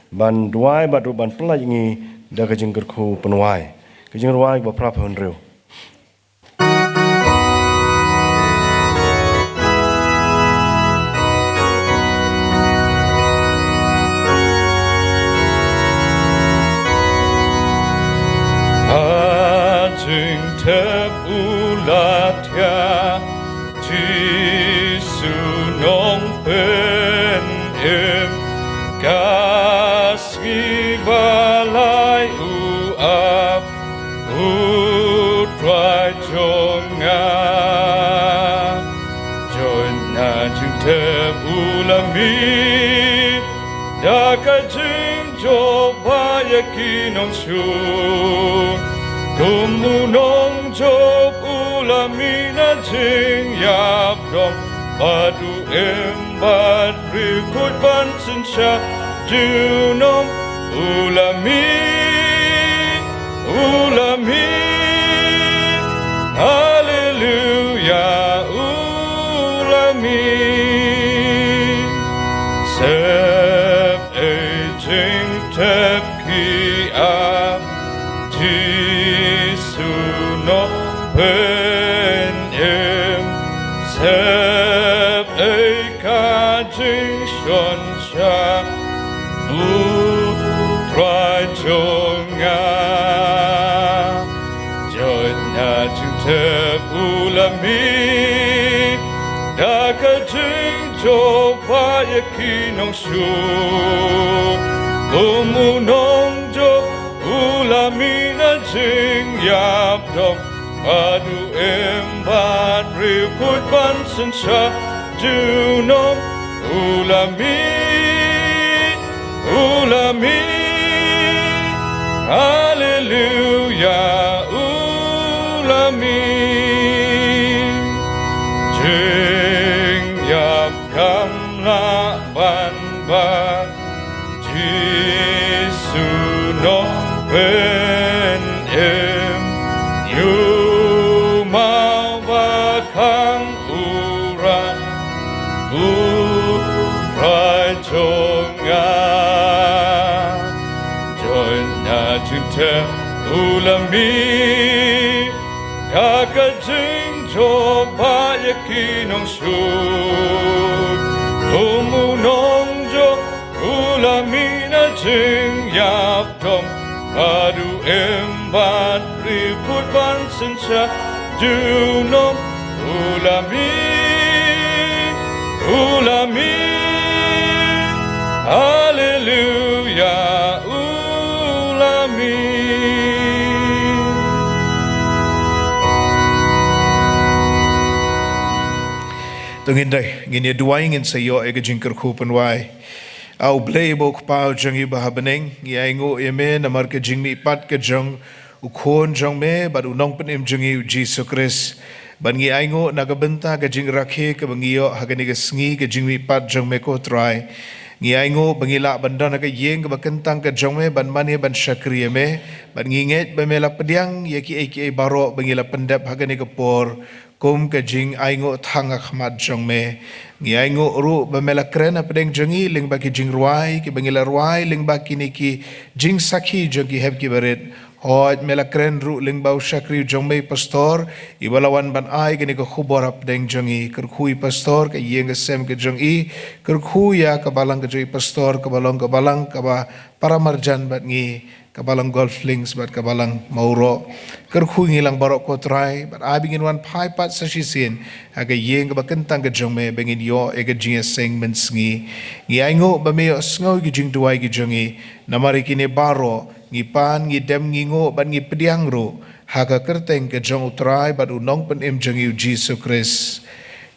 ban duwai bad ruh ban pynlait ïa ngi da ka jingkyrkhu pynwai. Ka jingrwai kaba phra phew hynriew. Ha jingtep u la thiah Jisu Nongpynim, ka U Trai jong nga, join na jingtep u la mih da ka jingjop ba ïa ki nongshu. Kum u nongjop u la mih na jingïap dom, bad u im bad riewkhuid ban synshar junom. U la mih, u la mih, haleluya, u la mih. Sep ei jingtep ki ap, Jisu Nongpynim. Sep ei ka jingshon sha u Trai jong nga. Join na jingtep u la mih da ka jingjop ba ïa ki nongshu. Kum u nongjop u la mih na jingïap dom, bad u im bad riewkhuid ban synshar junom. U la mih, u la mih, haleluya, u la mih. Jingïap kam lah ban bad, Jisu Nongpynim. Ïoh mawbah khang u Trai, u Trai jong nga. Join na jingtep u la mih da ka jingjop ba ïa ki nongshu. Kum u nongjop u la mih na jingïap dom, bad u im bad riewkhuid ban synshar junom. U la mih, u la mih, haleluya, u la mih. To ngin dei, ngin ïa duwai, ngin sa ïoh ïa ka jingkyrkhu pynwai. A U Blei uba U Kpa jong ngi uba ha bneng, ngi ainguh ïa me namar ka jingmihpat ka jong u Khun jong me bad u Nongpynim jong ngi u Jisu Khrist. Bad ngi ainguh na ka bynta ka jingrakhe kaba ngi ïoh ha kane ka sngi, ka jingmihpat jong me ko Trai. Ngi ainguh ba ngi lah ban don ha ka ïing kaba kyntang ka jong me ban mane ban shakri ïa me. Bad ngi ngeit ba me la pdiang ïa kiei kiei baroh ba ngi la pyndep ha kane ka por kum ka jingainguh thang ha khmat jong me. Ngi ainguh ruh ba me la kren hapdeng jong ngi lyngba ki jingrwai kiba ngi la rwai, lyngba kine ki jingsakhi jong ki hep kiba rit. Hooid, me la kren ruh lyngba u shakri jong me pastor, iba la wan ban ai kane ka khubor hapdeng jong ngi. Kyrkhu ïa i pastor, ka ïing ka sem ka jong i, kyrkhu ïa ka balang ka jong i pastor, kaba long ka balang kaba para marjan bad ngi, ka balang Golf Links bad ka balang Mawroh. Kyrkhu ïa ngi lang baroh ko Trai, bad ai ba ngin wan phai pat sa shisien ha ka ïing kaba kyntang ka jong me, ba ngin ïoh ïa ka jingïaseng mynsngi. Ngi ainguh ba me ïohsngew ïa ki jingduwai ki jong ngi, namar ïa kine baroh ngi pan, ngi dem, ngi nguh bad ngi pdiang ruh ha ka kyrteng ka jong u Trai bad u Nongpynim jong ngi u Jisu Khrist.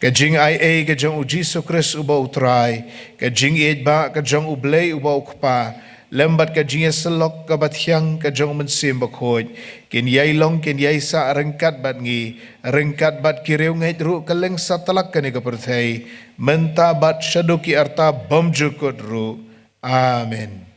Ka jingaiei ka jong u Jisu Khrist uba u Trai, ka jingïeit ba ka jong U Blei uba U Kpa, lem bad ka jingïasyllok kaba thiang ka jong U Mynsiem Bakhuid, kin ïai long kin ïai sah ryngkat bad ngi, ryngkat bad ki riewngeit ruh kylleng satlak kane ka pyrthei, mynta bad shaduh ki arta bymjukut ruh. Amen.